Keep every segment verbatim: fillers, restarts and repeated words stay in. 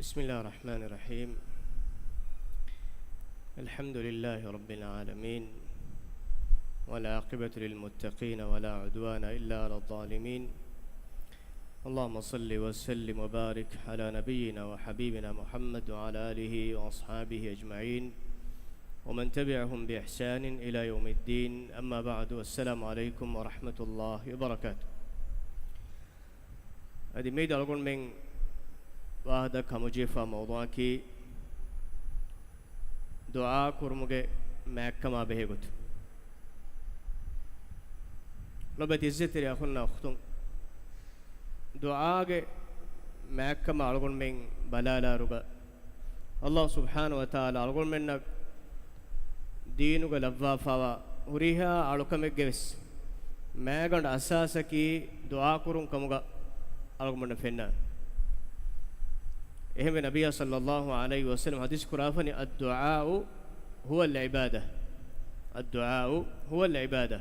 بسم الله الرحمن الرحيم. الحمد لله رب العالمين، والعاقبة للمتقين، ولا عدوان إلا على الظالمين. اللهم صل وسلم وبارك على نبينا وحبيبنا محمد وعلى آله وأصحابه أجمعين، ومن تبعهم بإحسان إلى يوم الدين. أما بعد، السلام عليكم ورحمة الله وبركاته. އަދި މިއަދު އަޅުގަނޑުމެން ވާހަކަ ހަމަޖެހިފާ މައުޟޫޢަކީ ދުޢާ ކުރުމުގެ މާތްކަމާ ބެހޭ ގޮތުން. ލޮބުވެތި އިއްޒަތްތެރި އަޚުންނާ އުޚްތުން، ދުޢާގެ މާތްކަމާ އަޅުގަނޑުމެން ބަލާލާއިރުގަ، ﷲ ސުބްޙާނަހޫ ވަތަޢާލާ އަޅުގަނޑުމެންނަށް ދީނުގަ ލައްވާފާވާ ހުރިހާ އަޅުކަމެއްގެ ވެސް މާގަނޑު އަސާސަކީ ދުޢާ ކުރުން ކަމުގަ އަޅުގަނޑަށް ފެންނާނެ. އެހެންވެ، ނަބިއްޔާ ޞައްލައްލާހު ޢަލައިހި ވަސައްލަމަ ޙަދީޘް ކުރާފަނި، "الدعاء هو العبادة. الدعاء هو العبادة."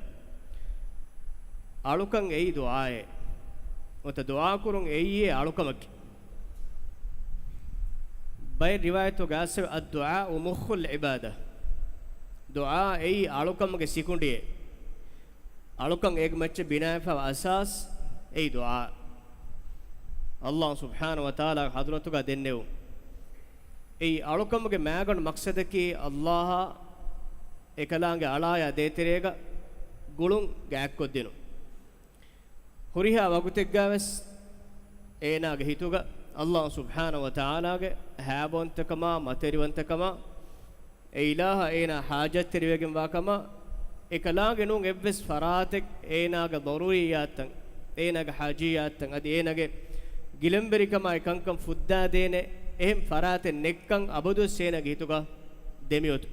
އަޅުކަން އެއީ ދުޢާއޭ. ނުވަތަ ދުޢާ ކުރުން އެއީ އަޅުކަމަކީ. ބައެއް ރިވާޔަތުގަ އައިސްވެ، "الدعاء مخ العبادة." ދުޢާ އެއީ އަޅުކަމުގެ ސިކުނޑިއޭ. އަޅުކަން އޭގެ މައްޗަށް ބިނާވެފައިވާ އަސާސް އެއީ ދުޢާ. ﷲ ސުބްޙާނަހޫ ވަތަޢާލާގެ ޙަޟްރަތުގަ ދެންނެވުން. އެއީ އަޅުކަމުގެ މާގަނޑު މަޤްޞަދަކީ ﷲ އާ އެކަލާނގެ އަޅާޔާ ދޭތެރޭގަ ގުޅުން ގާތްކޮށްދިނުން. ހުރިހާ ވަގުތެއްގަ ވެސް އޭނާގެ ހިތުގަ ﷲ ސުބްޙާނަހޫ ވަތަޢާލާގެ ހައިބަވަންތަކަމާ، މަތިވެރިވަންތަކަމާ، އެ އިލާހަށް އޭނާ ޙާޖަތްތެރިވެގެންވާ ކަމަށް، އެކަލާނގެ ނޫން އެއްވެސް ފަރާތެއް އޭނާގެ ޟަރޫރިއްޔާތްތައް، އޭނާގެ ޙާޖިއްޔާތްތައް، އަދި އޭނާގެ ގިލަންވެރިކަމާއި ކަންކަން ފުއްދާދޭނެ އެހެން ފަރާތެއް ނެތްކަން އަބަދުވެސް އޭނާގެ ހިތުގަ ދެމިއޮތު.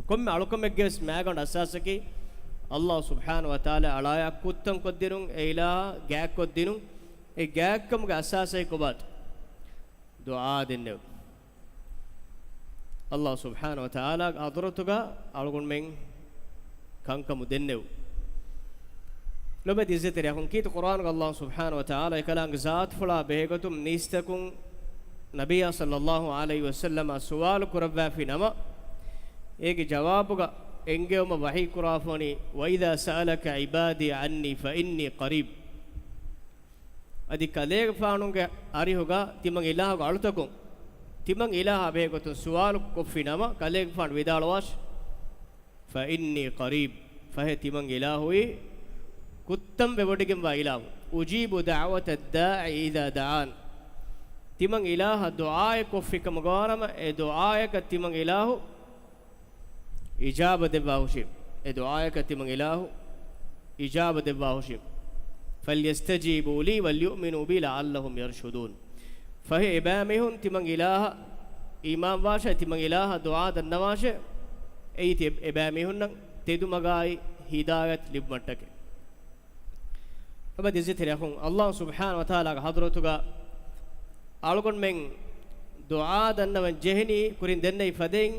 ކޮންމެ އަޅުކަމެއްގެ ވެސް މާގަނޑު އަސާސަކީ ﷲ ސުބްޙާނަހޫ ވަތަޢާލާ އަޅާޔާ ކުއްތަން ކޮށްދިނުން، އެ އިލާހަށް ގާތްކޮށްދިނުން. އެ ގާތްކަމުގެ އަސާސަކީ ކޮބާތޯ؟ ދުޢާ ދެންނެވުން. ﷲ ސުބްޙާނަހޫ ވަތަޢާލާގެ ޙަޟްރަތުގަ އަޅުގަނޑުމެން ކަންކަމު ދެންނެވުން. ލޮބުވެތި އިއްޒަތްތެރި އަޚުން، ކީރިތި ޤުރްއާނުގަ ﷲ ސުބްޙާނަހޫ ވަތަޢާލާ އެކަލާނގެ ޒާތުފުޅާ ބެހޭގޮތުން މީސްތަކުން ނަބިއްޔާ ޞައްލައްލާހު ޢަލައިހި ވަސައްލަމަށް ސުވާލު ކުރައްވާފި ނަމަ، އޭގެ ޖަވާބުގަ އެންގެވުމަށް ވަޙީ ކުރާފަނި، "وإذا سألك عبادي عني فإني قريب." އަދި ކަލޭގެފާނުގެ އަރިހުގަ ތިމަން އިލާހުގެ އަޅުތަކުން ތިމަން އިލާހާ ބެހޭގޮތުން ސުވާލު ކޮށްފި ނަމަ، ކަލޭގެފާނު ވިދާޅުވާށި، "فإني قريب." ފަހެ ތިމަން އިލާހުއީ ކުއްތަން ވެވޮޑިގެންވާ އިލާހު. "أجيب دعوة الداع إذا دعان." ތިމަން އިލާހަށް ދުޢާއެއް ކޮށްފި ކަމުގަވާނަމަ، އެ ދުޢާއަކަށް ތިމަން އިލާހު އިޖާބަ ދެއްވާހުށީ. އެ ދުޢާއަކަށް ތިމަން އިލާހު އިޖާބަ ދެއްވާހުށީ. "فليستجيبوا لي وليؤمنوا بي لعلهم يرشدون." ފަހެ އެބައިމީހުން ތިމަން އިލާހަށް އީމާންވާށޭ، ތިމަން އިލާހަށް ދުޢާ ދަންނަވާށޭ، އެއީ ތި އެބައިމީހުންނަށް ތެދުމަގާއި ހިދާޔަތް ލިބުމަށްޓަކައި. އެބަ އިއްޒަތްތެރި އަޚުން، ﷲ ސުބްޙާނަހޫ ވަތަޢާލާގެ ޙަޟްރަތުގަ އަޅުގަނޑުމެން ދުޢާ ދަންނަވަން ޖެހެނީ ކުރިން ދެންނެވި ފަދައިން،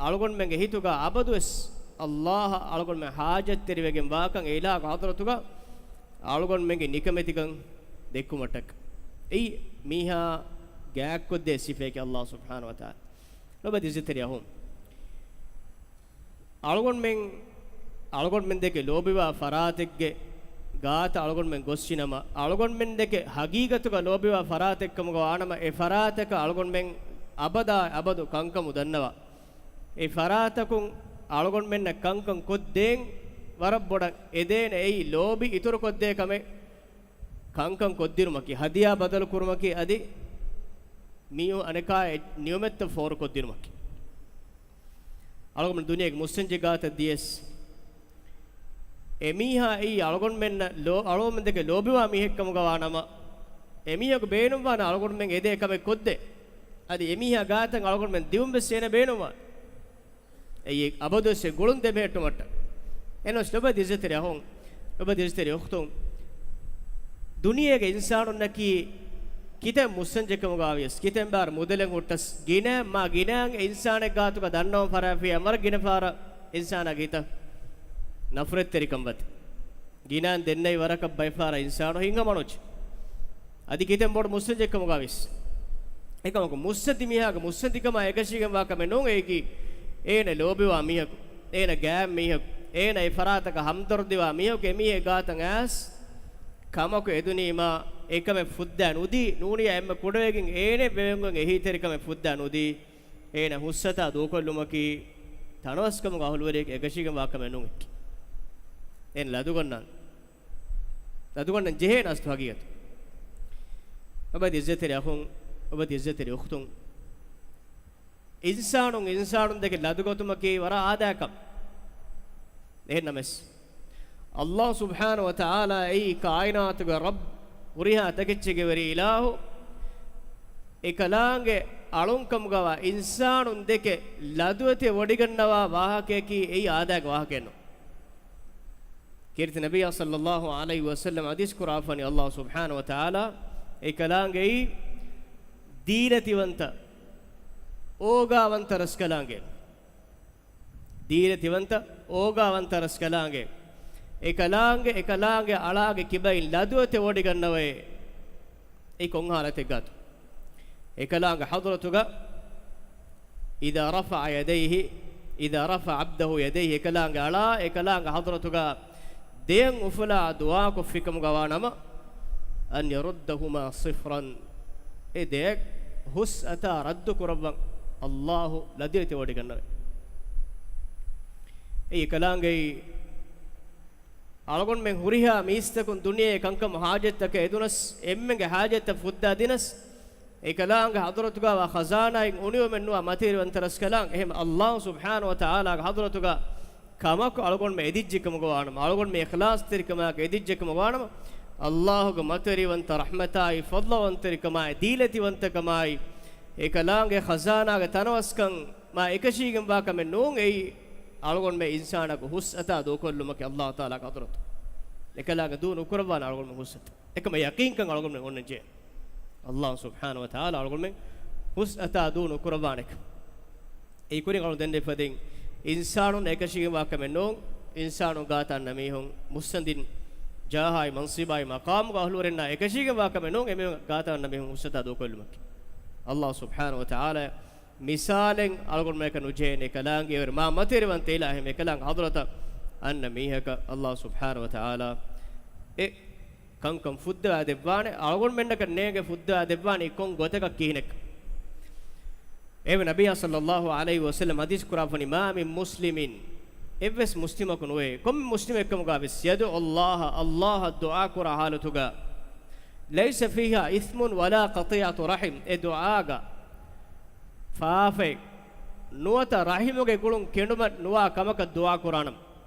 އަޅުގަނޑުމެންގެ ހިތުގަ އަބަދުވެސް ﷲ އަށް އަޅުގަނޑުމެން ޙާޖަތްތެރިވެގެން ވާކަން، އެ އިލާހުގެ ޙަޟްރަތުގަ އަޅުގަނޑުމެންގެ ނިކަމެތިކަން ދެއްކުމަށްޓަކައި. އެއީ މީހާ ގާތްކޮށްދޭ ސިފައެކޭ ﷲ ސުބްޙާނަހޫ ވަތަޢާލާ. އެބަ އިއްޒަތްތެރި އަޚުން، އަޅުގަނޑުމެން، އަޅުގަނޑުމެންދެކެ ލޯބިވާ ފަރާތެއްގެ ގާތަށް އަޅުގަނޑުމެން ގޮއްސިނަމަ، އަޅުގަނޑުމެންދެކެ ހަގީގަތުގަ ލޯބިވާ ފަރާތެއްކަމުގަ ވާނަމަ، އެ ފަރާތަކަށް އަޅުގަނޑުމެން އަބަދާ އަބަދު ކަންކަމު ދަންނަވާ. އެ ފަރާތަކުން އަޅުގަނޑުމެންނަށް ކަންކަން ކޮށްދޭން ވަރަށް ބޮޑަށް އެދޭނެ، އެއީ ލޯބި އިތުރުކޮށްދޭ ކަމެއް. ކަންކަން ކޮށްދިނުމަކީ، ހަދިޔާ ބަދަލު ކުރުމަކީ، އަދި މީހުން އަނެކާ އެ ނިޢުމަތްތައް ފޯރުކޮށްދިނުމަކީ. އަޅުގަނޑު ދުނިޔޭގެ މުއްސަންޖެއްގެ ގާތަށް ދިޔަސް، އެމީހާ އެއީ އަޅުގަނޑުމެންނަށް ލޯ-، އަޅުގަނޑުމެންދެކެ ލޯބިވާ މީހެއްކަމުގަ ވާނަމަ، އެމީހަކު ބޭނުންވާނެ އަޅުގަނޑުމެން އެދޭ ކަމެއް ކޮށްދޭ. އަދި އެމީހާ ގާތަށް އަޅުގަނޑުމެން ދިއުން ވެސް އޭނަ ބޭނުންވާނެ. އެއީ އަބަދުވެސް އެ ގުޅުން ދެމެހެއްޓުމަށްޓަކައި. އެހެނަސް ލޮބުވެތި އިއްޒަތްތެރި އަޚުން، ލޮބުވެތި އިއްޒަތްތެރި އުޚްތުން، ދުނިޔޭގެ އިންސާނުންނަކީ ކިތައް މުއްސަންޖެއްކަމުގަވިޔަސް، ކިތައް ބާރު މުދަލެއް ހުއްޓަސް، ގިނަ މާ ގިނައިން އިންސާނެއް ގާތުގަ ދަންނަވަން ފަށާފިއްޔާ ވަރަށް ގިނަ ފަހަރަށް އިންސާނާގެ ހިތަށް ނަފްރަތްތެރިކަން ވަތި. ގިނައިން ދެންނެވި ވަރަކަށް ބައެއް ފަހަރަށް އިންސާނު ހިތްހަމަނުޖެ. އަދި ކިތައް ބޮޑު މުއްސަންޖެއްކަމުގަވިޔަސް، އެކަމަކު މުއްސަނދި މީހާގެ މުއްސަނދިކަމާ އެކަށީގެންވާ ކަމެއް ނޫން އެއީކީ. އޭނަ ލޯބިވާ މީހަކު، އޭނަ ގާތް މީހަކު، އޭނަ އެ ފަރާތަކަށް ހަމްދަރުދީވާ މީހަކު އެމީހެއް ގާތަށް އައިސް ކަމަކު އެދުނީމާ، އެކަމެއް ފުއްދާ ނުދީ، ނޫނިޔާ އެންމެ ކުޑަވެގެން އޭނަ ވެވެންގޮން އެހީތެރިކަމެއް ފުއްދާ ނުދީ، އޭނަ ހުސްއަތާ ދޫކޮށްލުމަކީ ތަނަވަސްކަމުގެ އަހުލުވެރިޔަކަށް އެކަށީގެންވާ ކަމެއް ނޫން އެއްޗެއް. އޭނަ ލަދުގަންނަން، ލަދުގަންނަން ޖެހޭނެ އަސްލު ހަގީގަތު. އޮބަދި އިއްޒަތްތެރި އަޚުން، އޮބަދި އިއްޒަތްތެރި އުޚްތުން، އިންސާނުން އިންސާނުން ދެކެ ލަދުގަތުމަކީ ވަރަށް އާދައިގެ ކަމެއް. އެހެންނަމަވެސް، ﷲ ސުބްޙާނަހޫ ވަތަޢާލާ އެއީ ކާއިނާތުގެ ރައްބު، ހުރިހާ ތަކެއްޗެއްގެ ވެރި އިލާހު، އެކަލާނގެ އަޅުންކަމުގަވާ އިންސާނުން ދެކެ ލަދުވެތި ވޮޑިގަންނަވާ ވާހަކަޔަކީ އެއީ އާދައިގެ ވާހަކައެއް ނޫން. ކީރިތި ނަބިއްޔާ ޞައްލައްލާހު ޢަލައިހި ވަސައްލަމަ ޙަދީޘް ކުރާފަނީ، ﷲ ސުބްޙާނަހޫ ވަތަޢާލާ އެކަލާނގެއީ ދީލަތިވަންތަ، އޯގާވަންތަ ރަސްކަލާނގެ. ދީލަތިވަންތަ، އޯގާވަންތަ ރަސްކަލާނގެ. އެކަލާނގެ، އެކަލާނގެ އަޅާގެ ކިބައިން ލަދުވެތި ވޮޑިގަންނަވައޭ. އެ ކޮން ޙާލަތެއްގާތޯ؟ އެކަލާނގެ ޙަޟްރަތުގަ، إذا رفع يديه، إذا رفع عبده يديه، އެކަލާނގެ އަޅާ، އެކަލާނގެ ޙަޟްރަތުގަ ދެޔަށް އުފުލާ ދުޢާކޮށްފިކަމުގަވާނަމަ، أن يردهما صفرا، އެ ދެޔަށް ހުސްއަތާ ރައްދު ކުރައްވަން ﷲ ލަދުވެތި ވޮޑިގަންނަވައޭ. އެއީ އެކަލާނގެއީ އަޅުގަނޑުމެން ހުރިހާ މީސްތަކުން ދުނިޔޭ ކަންކަމަށް ޙާޖަތްތަކެއް އެދުނަސް، އެންމެންގެ ޙާޖަތްތައް ފުއްދާ ދިނަސް، އެކަލާނގެ ޙަޟްރަތުގަވާ ޚަޒާނާއިން އުނިއުމެއް ނުވާ މަތިވެރިވަންތަ ރަސްކަލާނގެ. އެހެން ﷲ ސުބްޙާނަހޫ ވަތަޢާލާގެ ޙަޟްރަތުގަ ކަމަކު އަޅުގަނޑުމެން އެދިއްޖެކަމުގަވާނަމަ، އަޅުގަނޑުމެން އިޚްލާޞްތެރިކަމާއެކު އެދިއްޖެކަމުގަވާނަމަ، ﷲގެ މަތިވެރިވަންތަ ރަޙްމަތާއި، ފަޟްލުވަންތެރިކަމާއި، ދީލަތިވަންތަކަމާއި، އެކަލާނގެ ޚަޒާނާގެ ތަނަވަސްކަން މާ އެކަށީގެންވާ ކަމެއް ނޫން އެއީ. އަޅުގަނޑުމެން އިންސާނަކު ހުސްއަތާ ދޫކޮށްލުމަކީ ﷲ ތަޢާލާގެ ޙަޟްރަތު. އެކަލާނގެ ދޫ ނުކުރައްވާނެ އަޅުގަނޑުމެން ހުސްއަތާ. އެކަމަށް ޔަޤީންކަން އަޅުގަނޑުމެން އޮންނަން ޖެހޭ. ﷲ ސުބްޙާނަހޫ ވަތަޢާލާ އަޅުގަނޑުމެން ހުސްއަތާ ދޫ ނުކުރައްވާނެކަން. އެ ކުރިން އަޅުގަނޑު ދެންނެވިފަދައިން އިންސާނުން އެކަށީގެންވާ ކަމެއް ނޫން، އިންސާނުން ގާތަށް އަންނަ މީހުން މުއްސަނދިން ޖާހާއި މަންޞިބާއި މަޤާމުގެ އަހުލުވެރިންނާ އެކަށީގެންވާ ކަމެއް ނޫން، އެމީހުން ގާތަށް އަންނަ މީހުން ހުސްއަތާ ދޫކޮށްލުމަކީ. ﷲ ސުބްޙާނަހޫ ވަތަޢާލާ މިސާލެއް އަޅުގަނޑުމެންނަކަށް ނުޖެހޭނެ. އެކަލާނގެ އެވެރި މާ މަތިވެރިވަންތަ އިލާހެއް އެކަލާނގެ ޙަޟްރަތަށް އަންނަ މީހަކަށް ﷲ ސުބްޙާނަހޫ ވަތަޢާލާ އެ ކަންކަން ފުއްދަވާ ދެއްވާނެ. އަޅުގަނޑުމެންނަކަށް ނޭނގެ ފުއްދަވާ ދެއްވާނީ ކޮން ގޮތަކަށް ކިހިނެއް؟ އެވެ ނަބިއްޔާ ޞައްލައްލާހު ޢަލައިހި ވަސައްލަމް ޙަދީޘް ކުރާފަނީ، ما من مسلم، އެއްވެސް މުސްލިމަކު ނުވޭ، ކޮންމެ މުސްލިމެއްކަމުގަ ވެސް، يدعو الله، ﷲ އަށް ދުޢާ ކުރާ ޙާލަތުގަ، ليس فيها إثم ولا قطيعة رحم، އެ ދުޢާގަ ފާފައެއް ނުވަތަ ރަޙިމުގެ ގުޅުން ކެނޑުމެއް ނުވާ ކަމަކަށް ދުޢާ ކުރާނަމަ،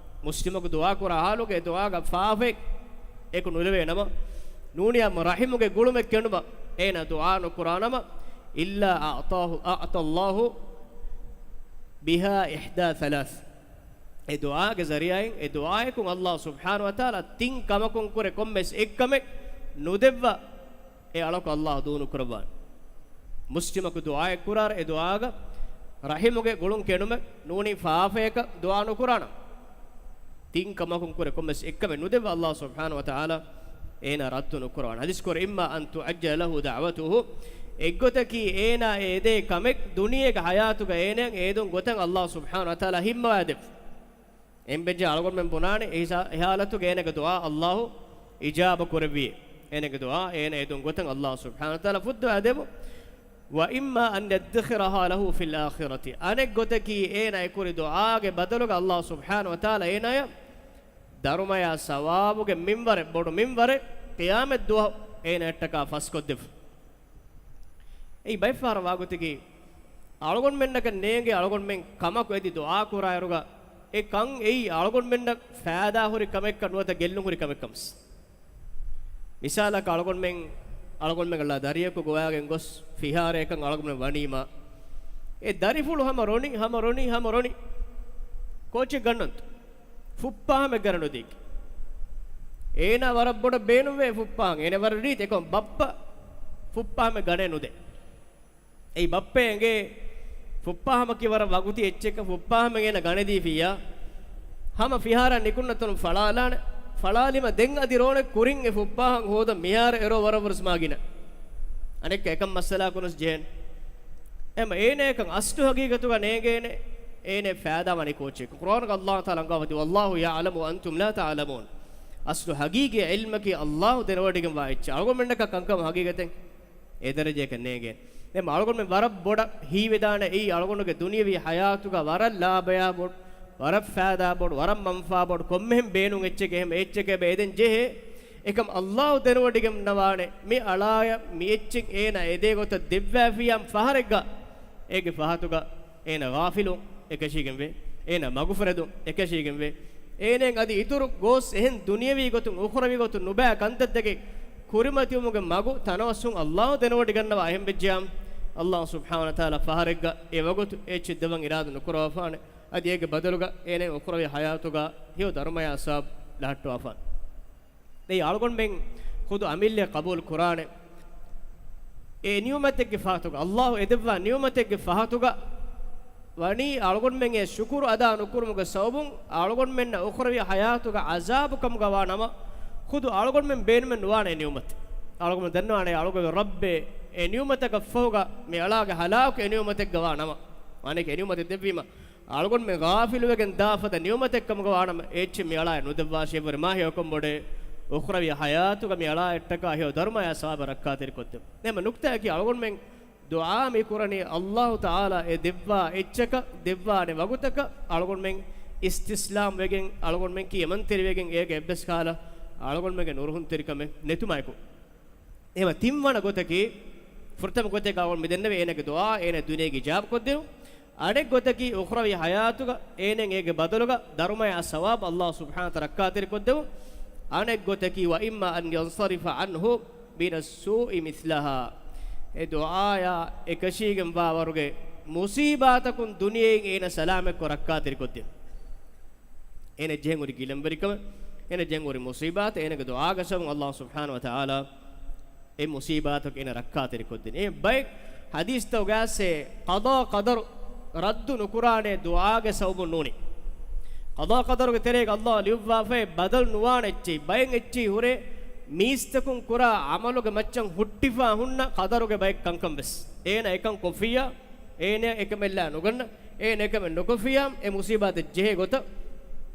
މުސްލިމަކު ދުޢާ ކުރާ ޙާލުގަ އެ ދުޢާގަ ފާފައެއް އެކު ނުލެވޭ ނަމަ، ނޫނިޔާ ރަޙިމުގެ ގުޅުމެއް ކެނޑުމަށް އޭނާ ދުޢާ ނުކުރާ ނަމަ، إلا أعطاه، أعطى الله بها إحدى ثلاث. އެ ދުޢާގެ ޒަރީޢާއިން އެ ދުޢާއަކުން ﷲ ސުބްޙާނަހޫ ވަތަޢާލާ ތިން ކަމަކުން ކުރެ ކޮންމެސް އެއްކަމެއް ނުދެއްވާ އެ އަޅަކު ﷲ ދޫ ނުކުރައްވާނެ. މުސްލިމަކު ދުޢާއެއް ކުރާއިރު އެ ދުޢާގަ ރަޙިމުގެ ގުޅުން ކެނޑުމެއް ނޫނީ ފާފަޔަކަށް ދުޢާ ނުކުރާނަމަ، ތިން ކަމަކުން ކުރެ ކޮންމެސް އެއްކަމެއް ނުދެއްވާ ﷲ ސުބްޙާނަހޫ ވަތަޢާލާ އޭނާ ރައްދު ނުކުރައްވާނެ. ޙަދީޘް ކުރެ، إما أن تعجل له دعوته، އެއްގޮތަކީ އޭނާ އެ އެދޭ ކަމެއް ދުނިޔޭގެ ޙަޔާތުގަ އޭނައަށް އެދުން ގޮތަށް ﷲ ސުބްޙާނަހޫ ވަތަޢާލާ ހިންމަވާ ދެއްވުން. އެންމެން އަޅުގަނޑުމެން ބުނާނެ، އެ ހިސާ-، އެ ޙާލަތުގަ އޭނަގެ ދުޢާ ﷲ އިޖާބަ ކުރެއްވިއޭ. އޭނަގެ ދުޢާ އޭނަ އެދުން ގޮތަށް ﷲ ސުބްޙާނަހޫ ވަތަޢާލާ ފުއްދަވާ ދެއްވުން. وإما أن يدخرها له في الآخرة. އަނެއް ގޮތަކީ އޭނަ އެ ކުރި ދުޢާގެ ބަދަލުގަ ﷲ ސުބްޙާނަހޫ ވަތަޢާލާ އޭނާޔަށް ދަރުމަޔާ ސަވާބުގެ މިންވަރެއް، ބޮޑު މިންވަރެއް ޤިޔާމަތް ދުވަހު އޭނައަށްޓަކާ ފަސްކޮށްދެއްވުން. އެއީ ބައެއް ފަހަރަށް ވާގޮތަކީ، އަޅުގަނޑުމެންނަކަށް ނޭނގޭ އަޅުގަނޑުމެން ކަމަކު އެދި ދުޢާ ކުރާއިރުގަ، އެ ކަން އެއީ އަޅުގަނޑުމެންނަށް ފައިދާ ހުރި ކަމެއްކަން ނުވަތަ ގެއްލުން ހުރި ކަމެއްކަން ވެސް. މިސާލަކަށް އަޅުގަނޑުމެން، އަޅުގަނޑުމެންގެ ލާ ދަރިޔަކު ގޮވާގެން ގޮސް ފިހާރަޔަކަށް އަޅުގަނޑުމެން ވަނީމާ، އެ ދަރިފުޅު ހަމަ ރޮނި، ހަމަ ރޮނި، ހަމަ ރޮނި. ކޯޗެއް ގަންނަންތޯ؟ ފުއްޕާހަމެއް ގަނެ ނުދީކި. އޭނާ ވަރަށް ބޮޑަށް ބޭނުންވޭ ފުއްޕާހަން. އޭނަ ވަރަށް ރީތި. އެކަމް ބައްޕަ ފުއްޕާހަމެއް ގަނެ ނުދޭ. އެއީ ބައްޕަ އެނގޭ ފުއްޕާހަމަކީ ވަރަށް ވަގުތީ އެއްޗެއްކަން. ފުއްޕާހަމެއް އޭނަ ގަނެދީފިއްޔާ، ހަމަ ފިހާރަ ނިކުންނަތަނުން ފަޅާލާނެ. ފަޅާލީމަ ދެން އަދި ރޯނެ ކުރިން އެ ފުއްޕާހަން ހޯދަން މިހާރު އެރޯ ވަރަށް ވުރަސް މާގިނަ. އަނެއްކާ އެކަން މައްސަލާކުން ވެސް ޖެހޭނެ. އެމަ އޭނަޔަކަށް އަސްލު ހަގީގަތުގަ ނޭނގޭނެ، އޭނަ ފައިދާވަނީ ކޯޗެއް؟ ޤުރްއާނުގަ ﷲ ތަޢާލާ އަންގާފަތި، "والله يعلم وأنتم لا تعلمون." އަސްލު ހަގީގީ ޢިލްމަކީ ﷲ ދެނެވޮޑިގެންވާ އެއްޗެއް. އަޅުގަނޑަކަށް ކަންކަމަށް ހަގީގަތެއް އެ ދަރަޖައަކަށް ނޭނގޭނެ. ދެން އަޅުގަނޑުމެން ވަރަށް ބޮޑަށް ހީވެދާނެ އެއީ އަޅުގަނޑުގެ ދުނިޔަވީ ޙަޔާތުގަ ވަރަށް ލާބަޔާ ބޮޑު، ވަރަށް ފައިދާ ބޮޑު، ވަރަށް މަންފާ ބޮޑު، ކޮންމެހެން ބޭނުން އެއްޗެކޭ، އެހެން އެއްޗެކޭ ބައެއް ދެން ޖެހޭ. އެކަމް ﷲ ދެނެވޮޑިގެންނަވާނެ މި އަޅާޔަށް މި އެއްޗެއް އޭނަ އެދޭ ގޮތަށް ދެއްވާފިއްޔާ ފަހަރެއްގަ އޭގެ ފަހަތުގަ އޭނަ ޣާފިލު އެކަށީގެންވޭ، އޭނަ މަގުފުރެދުން އެކަށީގެންވޭ. އޭނައަށް އަދި އިތުރު ގޯސް އެހެން ދުނިޔަވީ ގޮތުން އުޚްރަވީ ގޮތުން ނުބައި ކަންތައްތަކެއް ކުރިމަތިވުމުގެ މަގު ތަނަވަސްވުން ﷲ ދެނެވޮޑިގަންނަވާ. އެހެން ވެއްޖެޔާ، ﷲ ސުބްޙާނަހޫ ވަތަޢާލާ ފަހަރެއްގަ އެ ވަގުތު އެއްޗެއް ދެއްވަން އިރާދަ ނުކުރައްވާފާނެ. އަދި އޭގެ ބަދަލުގަ އޭނަ އުޚްރަވީ ޙަޔާތުގަ ހެޔޮ ދަރުމަޔާ ސަވާބު ލަހައްޓަވާފާނެ. ދެން އަޅުގަނޑުމެން ޚުދު އަމިއްލައަށް ޤަބޫލު ކުރާނެ. އެ ނިޢުމަތެއްގެ ފަހަތުގަ، ﷲ އެދެއްވާ ނިޢުމަތެއްގެ ފަހަތުގަ ވަނީ އަޅުގަނޑުމެން އެ ޝުކުރު އަދާ ނުކުރުމުގެ ސަބަބުން އަޅުގަނޑުމެންނަށް އުޚްރަވީ ޙަޔާތުގަ ޢަޒާބު ކަމުގަ ވާ ނަމަ، ޚުދު އަޅުގަނޑުމެން ބޭނުމެއް ނުވާނެ އެ ނިޢުމަތެއް. އަޅުގަނޑު ދަންނަވާނެ އަޅުގަނޑުގެ ރައްބޭ އެ ނިޢުމަތަކަށްފަހުގަ މި އަޅާގެ ހަލާކު އެ ނިޢުމަތެއްގަ ވާ ނަމަ، މާނައަކީ އެ ނިޢުމަތެއް ދެއްވީމަ އަޅުގަނޑުމެން ޣާފިލުވެގެން ދާ ފަދަ ނިޢުމަތެއް ކަމުގަ ވާނަމަ، އެ އެއްޗެއް މި އަޅާއަށް ނުދެއްވާށޭ ވަރި މާ ހެޔޮކަން ބޮޑޭ. އުޚްރަވީ ޙަޔާތުގަ މި އަޅާއަށްޓަކާ ހެޔޮ ދަރުމަޔާ ސަވާބެއް ރައްކާތެރިކޮށްދެވުން. އެހެންމަ ނުކްތާއަކީ އަޅުގަނޑުމެން ދުޢާ މި ކުރަނީ ﷲ ތަޢާލާ އެ ދެއްވާ އެއްޗަކަށް، ދެއްވާނެ ވަގުތަކަށް އަޅުގަނޑުމެން އިސްތިސްލާމް ވެގެން، އަޅުގަނޑުމެން ކިޔަމަންތެރިވެގެން، އޭގެ އެއްވެސް ކަހަލަ އަޅުގަނޑުމެންގެ ނުރުހުންތެރިކަމެއް ނެތުމާއެކު. އެހެންމަ ތިންވަނަ ގޮތަކީ، ފުރަތަމަ ގޮތެއް އަޅުގަނޑު މި ދެންނެވި އޭނަގެ ދުޢާ އޭނަ ދުނިޔޭގަ އިޖާބަ ކޮށްދެވުން. އަނެއް ގޮތަކީ އުޚްރަވީ ޙަޔާތުގަ އޭނަ އޭގެ ބަދަލުގަ ދަރުމަޔާ ސަވާބު ﷲ ސުބްޙާނަހޫ ވަތަޢާލާ ރައްކާތެރިކޮށްދެވުން. އަނެއް ގޮތަކީ، وإما أن ينصرف عنه من السوء مثلها، އެ ދުޢާޔާ އެކަށީގެންވާވަރުގެ މުޞީބާތަކުން ދުނިޔެއިން އޭނަ ސަލާމަތްކޮށް ރައްކާތެރިކޮށްދިން. އޭނަ ޖެހެން ހުރި ގިލަންވެރިކަމެއް، އޭނަ ޖެހެން ހުރި މުޞީބާތެއް، އޭނަގެ ދުޢާގެ ސަބަބުން ﷲ ސުބްޙާނަހޫ ވަތަޢާލާ އެ މުޞީބާތަކުން އޭނަ ރައްކާތެރިކޮށްދިން. އެ ބައެއް ޙަދީޘްތައް އޮގާސޭ ޤަޟާ ޤަދަރު ރައްދު ނުކުރާނެ ދުޢާގެ ސަބަބުން ނޫނީ. ޤަޟާ ޤަދަރުގެ ތެރޭގަ ﷲ ލިޔުއްވާފައި ބަދަލު ނުވާނެ އެއްޗެއް. ބައެއް އެއްޗެއް ހުރޭ މީސްތަކުން ކުރާ ޢަމަލުގެ މައްޗަށް ހުއްޓިފާ ހުންނަ ޤަދަރުގެ ބައެއް ކަންކަން ވެސް. އޭނަ އެކަން ކޮށްފިއްޔާ، އޭނަ އެކަމެއްލާ ނުގަންނަ، އޭނަ އެކަމެއް ނުކޮށްފިއްޔާ، އެ މުޞީބާތެއް ޖެހޭ ގޮތަށް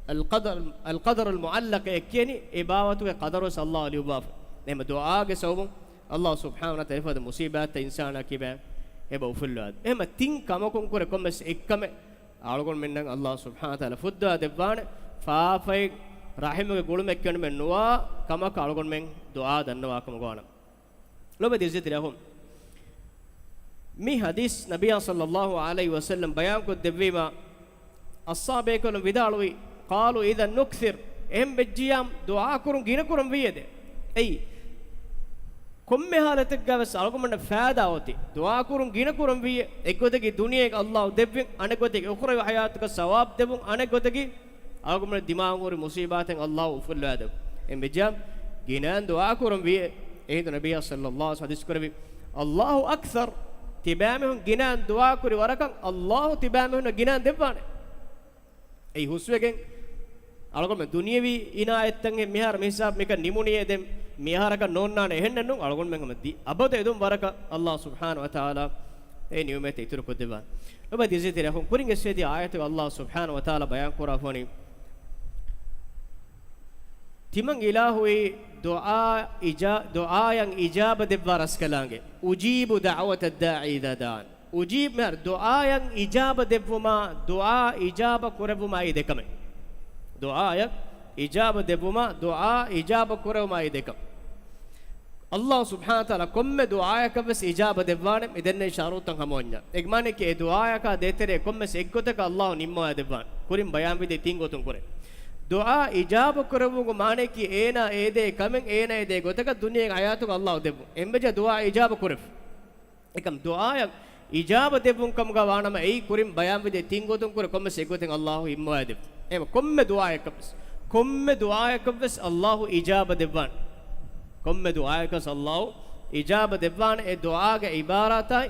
އަލްޤަދަރު، އަލްޤަދަރުލް މުޢައްލަޤަ އެ ކިޔަނީ، އެ ބާވަތުގެ ޤަދަރު ވެސް ﷲ ލިޔުއްވާފަ. އެހެންމަ ދުޢާގެ ސަބަބުން ﷲ ސުބްޙާނަހޫ ވަތަޢާލާ އެފަދަ މުޞީބާތްތައް އިންސާނާ ކިބައިން އެބަ އުފުއްލަވާދޭ. އެހެންމަ ތިން ކަމަކުން ކުރެ ކޮންމެސް އެއްކަމެއް އަޅުގަނޑުމެންނަށް ﷲ ސުބްޙާނަހޫ ވަތަޢާލާ ފުއްދާ ދެއްވާނެ، ފާފައެއް ރަޙިމުގެ ގުޅުމެއް ކެނޑުމެއް ނުވާ ކަމަކަށް އަޅުގަނޑުމެން ދުޢާ ދަންނަވާކަމުގަ ވާނަމަ. ލޯބިވެތި އިއްޒަތްތެރި އަޚުން، މި ޙަދީޘް ނަބިއްޔާ ޞައްލައްލާހު ޢަލައިހި ވަސައްލަމް ބަޔާންކޮށްދެއްވީމާ، އަޞްޙާބޭކަލުން ވިދާޅުވީ، قالوا إذا نكثر، އެހެން ވެއްޖިއްޔާ ދުޢާކުރުން ގިނަކުރަން ވީއެދެ. އެއީ، ކޮންމެ ޙާލަތެއްގަ ވެސް އަޅުގަނޑުމެންނަށް ފައިދާ އޮތީ. ދުޢާކުރުން ގިނަކުރަން ވީއެ. އެއްގޮތަކީ ދުނިޔޭގަ ﷲ ދެއްވިން، އަނެއްގޮތަކީ އުޚްރަވީ ޙަޔާތުގަ ސަވާބު ދެއްވުން، އަނެއްގޮތަކީ އަޅުގަނޑުމެން ދިމާވުން ހުރި މުޞީބާތެއް ﷲ އުފުއްލަވާދެއްވުން. އެހެންވެއްޖެއްޔާ ގިނައިން ދުޢާކުރަން ވީއެ. އެހިނދު ނަބިއްޔާ ޞައްލައްލާހު ޢަލައިހި ވަސައްލަމް ޙަދީޘް ކުރެއްވި، الله أكثر، ތިބާމީހުން ގިނައިން ދުޢާކުރި ވަރަކަށް ﷲ ތިބާމީހުންނަށް ގިނައިން ދެއްވާނެ. އެއީ ހުސްވެގެން އަޅުގަނޑުމެން ދުނިޔަވީ އިނާޔަތްތައް މިހާރު މިހިސާބު މިކަން ނިމުނީއޭ، ދެން މިއަހަރަކަށް ނޯންނާނެ. އެހެންނެއްނު، އަޅުގަނޑުމެން ހަމަ ދި އަބަދު އެދުން ވަރަކަށް ﷲ ސުބްޙާނަހޫ ވަތަޢާލާ އެ ނިޢުމަތް އިތުރުކޮށްދެއްވާނެ. ލޯބިވެތި އިއްޒަތްތެރި އަޚުން، ކުރިން އެއްސެދި އާޔަތުގަ ﷲ ސުބްޙާނަހޫ ވަތަޢާލާ ބަޔާން ކުރާފަ ވަނީ، ތިމަން އިލާހުއީ ދުޢާ އިޖާ-، ދުޢާއަށް އިޖާބަ ދެއްވާ ރަސްކަލާނގެ، أجيب دعوة الداع إذا دعان. އުޖީބް މިހާރު ދުޢާއަށް އިޖާބަ ދެއްވުމާ، ދުޢާ އިޖާބަ ކުރެއްވުމާއި ދެކަމެއް. ދުޢާއަށް އިޖާބަ ދެއްވުމާ، ދުޢާ އިޖާބަ ކުރެއްވުމާއި ދެކަމެއް. ﷲ ސުބްޙާނަހޫ ވަތަޢާލާ ކޮންމެ ދުޢާއަކަށް ވެސް އިޖާބަ ދެއްވާނެ، މި ދެންނެވި ޝަރުޠުތައް ހަމަވަންޏާ. އޭގެ މާނައަކީ އެ ދުޢާއަކާ ދޭތެރޭ ކޮންމެސް އެއްގޮތަކަށް ﷲ ނިންމަވާ ދެއްވާނެ. ކުރިން ބަޔާންވެދިޔަ ތިން ގޮތުން ކުރޭ. ދުޢާ އިޖާބަ ކުރެއްވުމުގެ މާނައަކީ އޭނާ އެދޭ ކަމެއް، އޭނާ އެދޭ ގޮތަކަށް ދުނިޔޭގެ ޙަޔާތުގަ ﷲ ދެއްވުން. އެހެންވެއްޖެއްޔާ ދުޢާ އިޖާބަ ކުރެވި. އެކަމް ދުޢާއަށް އިޖާބަ ދެއްވުން ކަމުގަ ވާނަމަ، އެއީ ކުރިން ބަޔާންވެދިޔަ ތިން ގޮތުން ކުރެ ކޮންމެސް އެއްގޮތެއް ﷲ ނިންމަވާ ދެއްވުން. އެހެން ކޮންމެ ދުޢާއަކަށް ވެސް، ކޮންމެ ދުޢާއަކަށް ވެސް ﷲ އިޖާބަ ދެއްވާނެ. ކޮންމެ ދުޢާއަކަށް ވެސް ﷲ އިޖާބަ ދެއްވާނެ. އެ ދުޢާގެ ޢިބާރާތާއި،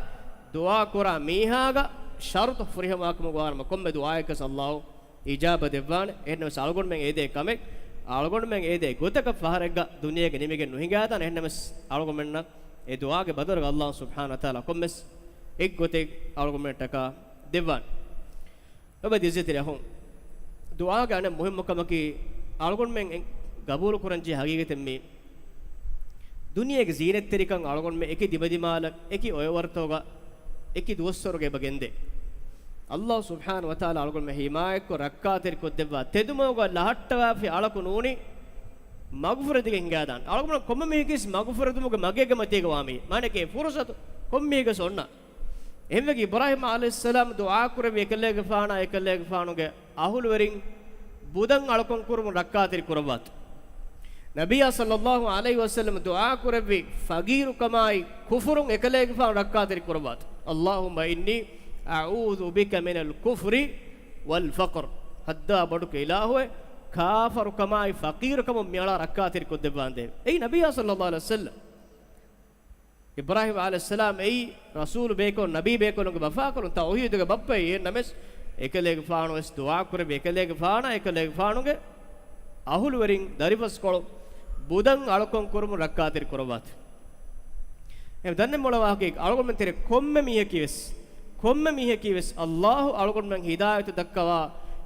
ދުޢާ ކުރާ މީހާގެ ޝަރުޠު ފުރިހަމަވާ ކަމުގަ ވާނަމަ، ކޮންމެ ދުޢާއަކަށް ވެސް ﷲ އިޖާބަ ދެއްވާނެ. އެހެންނަމަވެސް އަޅުގަނޑުމެން އެދޭ ކަމެއް، އަޅުގަނޑުމެން އެދޭ ގޮތަކަށް ފަހަރެއްގަ ދުނިޔޭގަ ނިމިގެން ނުހިނގާދާނެ. އެހެންނަމަވެސް އަޅުގަނޑުމެންނަށް އެ ދުޢާގެ ބަދަލުގަ ﷲ ސުބްޙާނަހޫ ވަތަޢާލާ ކޮންމެސް އެއްގޮތެއް އަޅުގަނޑުމެން ޓަކާ ދެއްވާނެ. އެބަ ދިޒިތި ރަހުން. ދުޢާގެ އަނެއް މުހިއްމު ކަމަކީ، އަޅުގަނޑުމެން ގަބޫލު ކުރަންޖެހޭ ހަގީގަތެއް މީ. ދުނިޔޭގެ ޒީނަތްތެރިކަން އަޅުގަނޑުމެން އެކި ދިމަދިމާލަށް، އެކި އޮޔަވަރުތަކުގަ، އެކި ދުވަސްވަރުގަ އެބަ ގެންދޭ. އައްލާހު ސުބްޙާނަހު ވަތަޢާލާ އަޅުގަނޑުމެން ހިމާޔަތްކޮށް ރައްކާތެރި ކޮށްދެއްވާ ތެދުމަގުގަ ލަހައްޓަވާފި އަޅަކު ނޫނީ މަގުފުރެދިގެން ހިނގާދާނެ. އަޅުގަނޑު ކޮންމެ މީހަކީވެސް މަގުފުރެދުމުގެ މަގެއްގެ މަތީގަ ވާ މީ. މާނައަކީ ފުރުސަތު ކޮންމީހެއްގެވެސް އޮންނާނެ. އެހެންވެގެން އިބްރާހީމް ޢަލައިހިއްސަލާމް ދުޢާ ކުރެއްވި އެކަލޭގެފާނާ އެކަލޭގެފާނުގެ އަހުލުވެރިން ބުދަށް އަޅުކަން ކުރުމުން ރައްކާތެރި ކުރައްވާތި. ނަބިއްޔާ ޞައްލައްލާހު ޢަލައިހި ވަސައްލަމް ދުޢާ ކުރެއްވި ފަގީރުކަމާއި ކުފުރުން އެކަލޭގެފާނު ރައްކާތެރި ކުރައްވާތި. اللهم إني أعوذ بك من الكفر والفقر. ހައްދާ ބޮޑުކޮށް އިލާހުއޭ، ކާފަރުކަމާއި ފަޤީރުކަމުން މިއަޅާ ރައްކާތެރި ކޮށްދެއްވާނދޭވެ. އެއީ ނަބިއްޔާ ޞައްލައްލާހު ޢަލައިހި ވަސައްލަމް. އިބްރާހީމް ޢަލައިހިއްސަލާމް އެއީ ރަސޫލު ބޭކަލުން، ނަބީ ބޭކަލުންގެ ބަފާކަލުން، ތައުޙީދުގެ ބައްޕައެއް. އެހެންނަމަވެސް، އެކަލޭގެފާނުވެސް ދުޢާ ކުރެއްވި އެކަލޭގެފާނާ އެކަލޭގެފާނުގެ އަހުލުވެރިން ދަރިފަސްކޮޅު ބުދަށް އަޅުކަން ކުރުމުން ރައްކާތެރި ކުރައްވާތި. އެ ދަންނަ މޮޅަވާހަކީ، އަޅުގަނޑުމެން ތެރޭ ކޮންމެ މީހަކީވެސް، ކޮންމެ މީހަކީވެސް އައްލާހު އަޅުގަނޑުމެން ހިދާޔަތު ދައްކަވާ،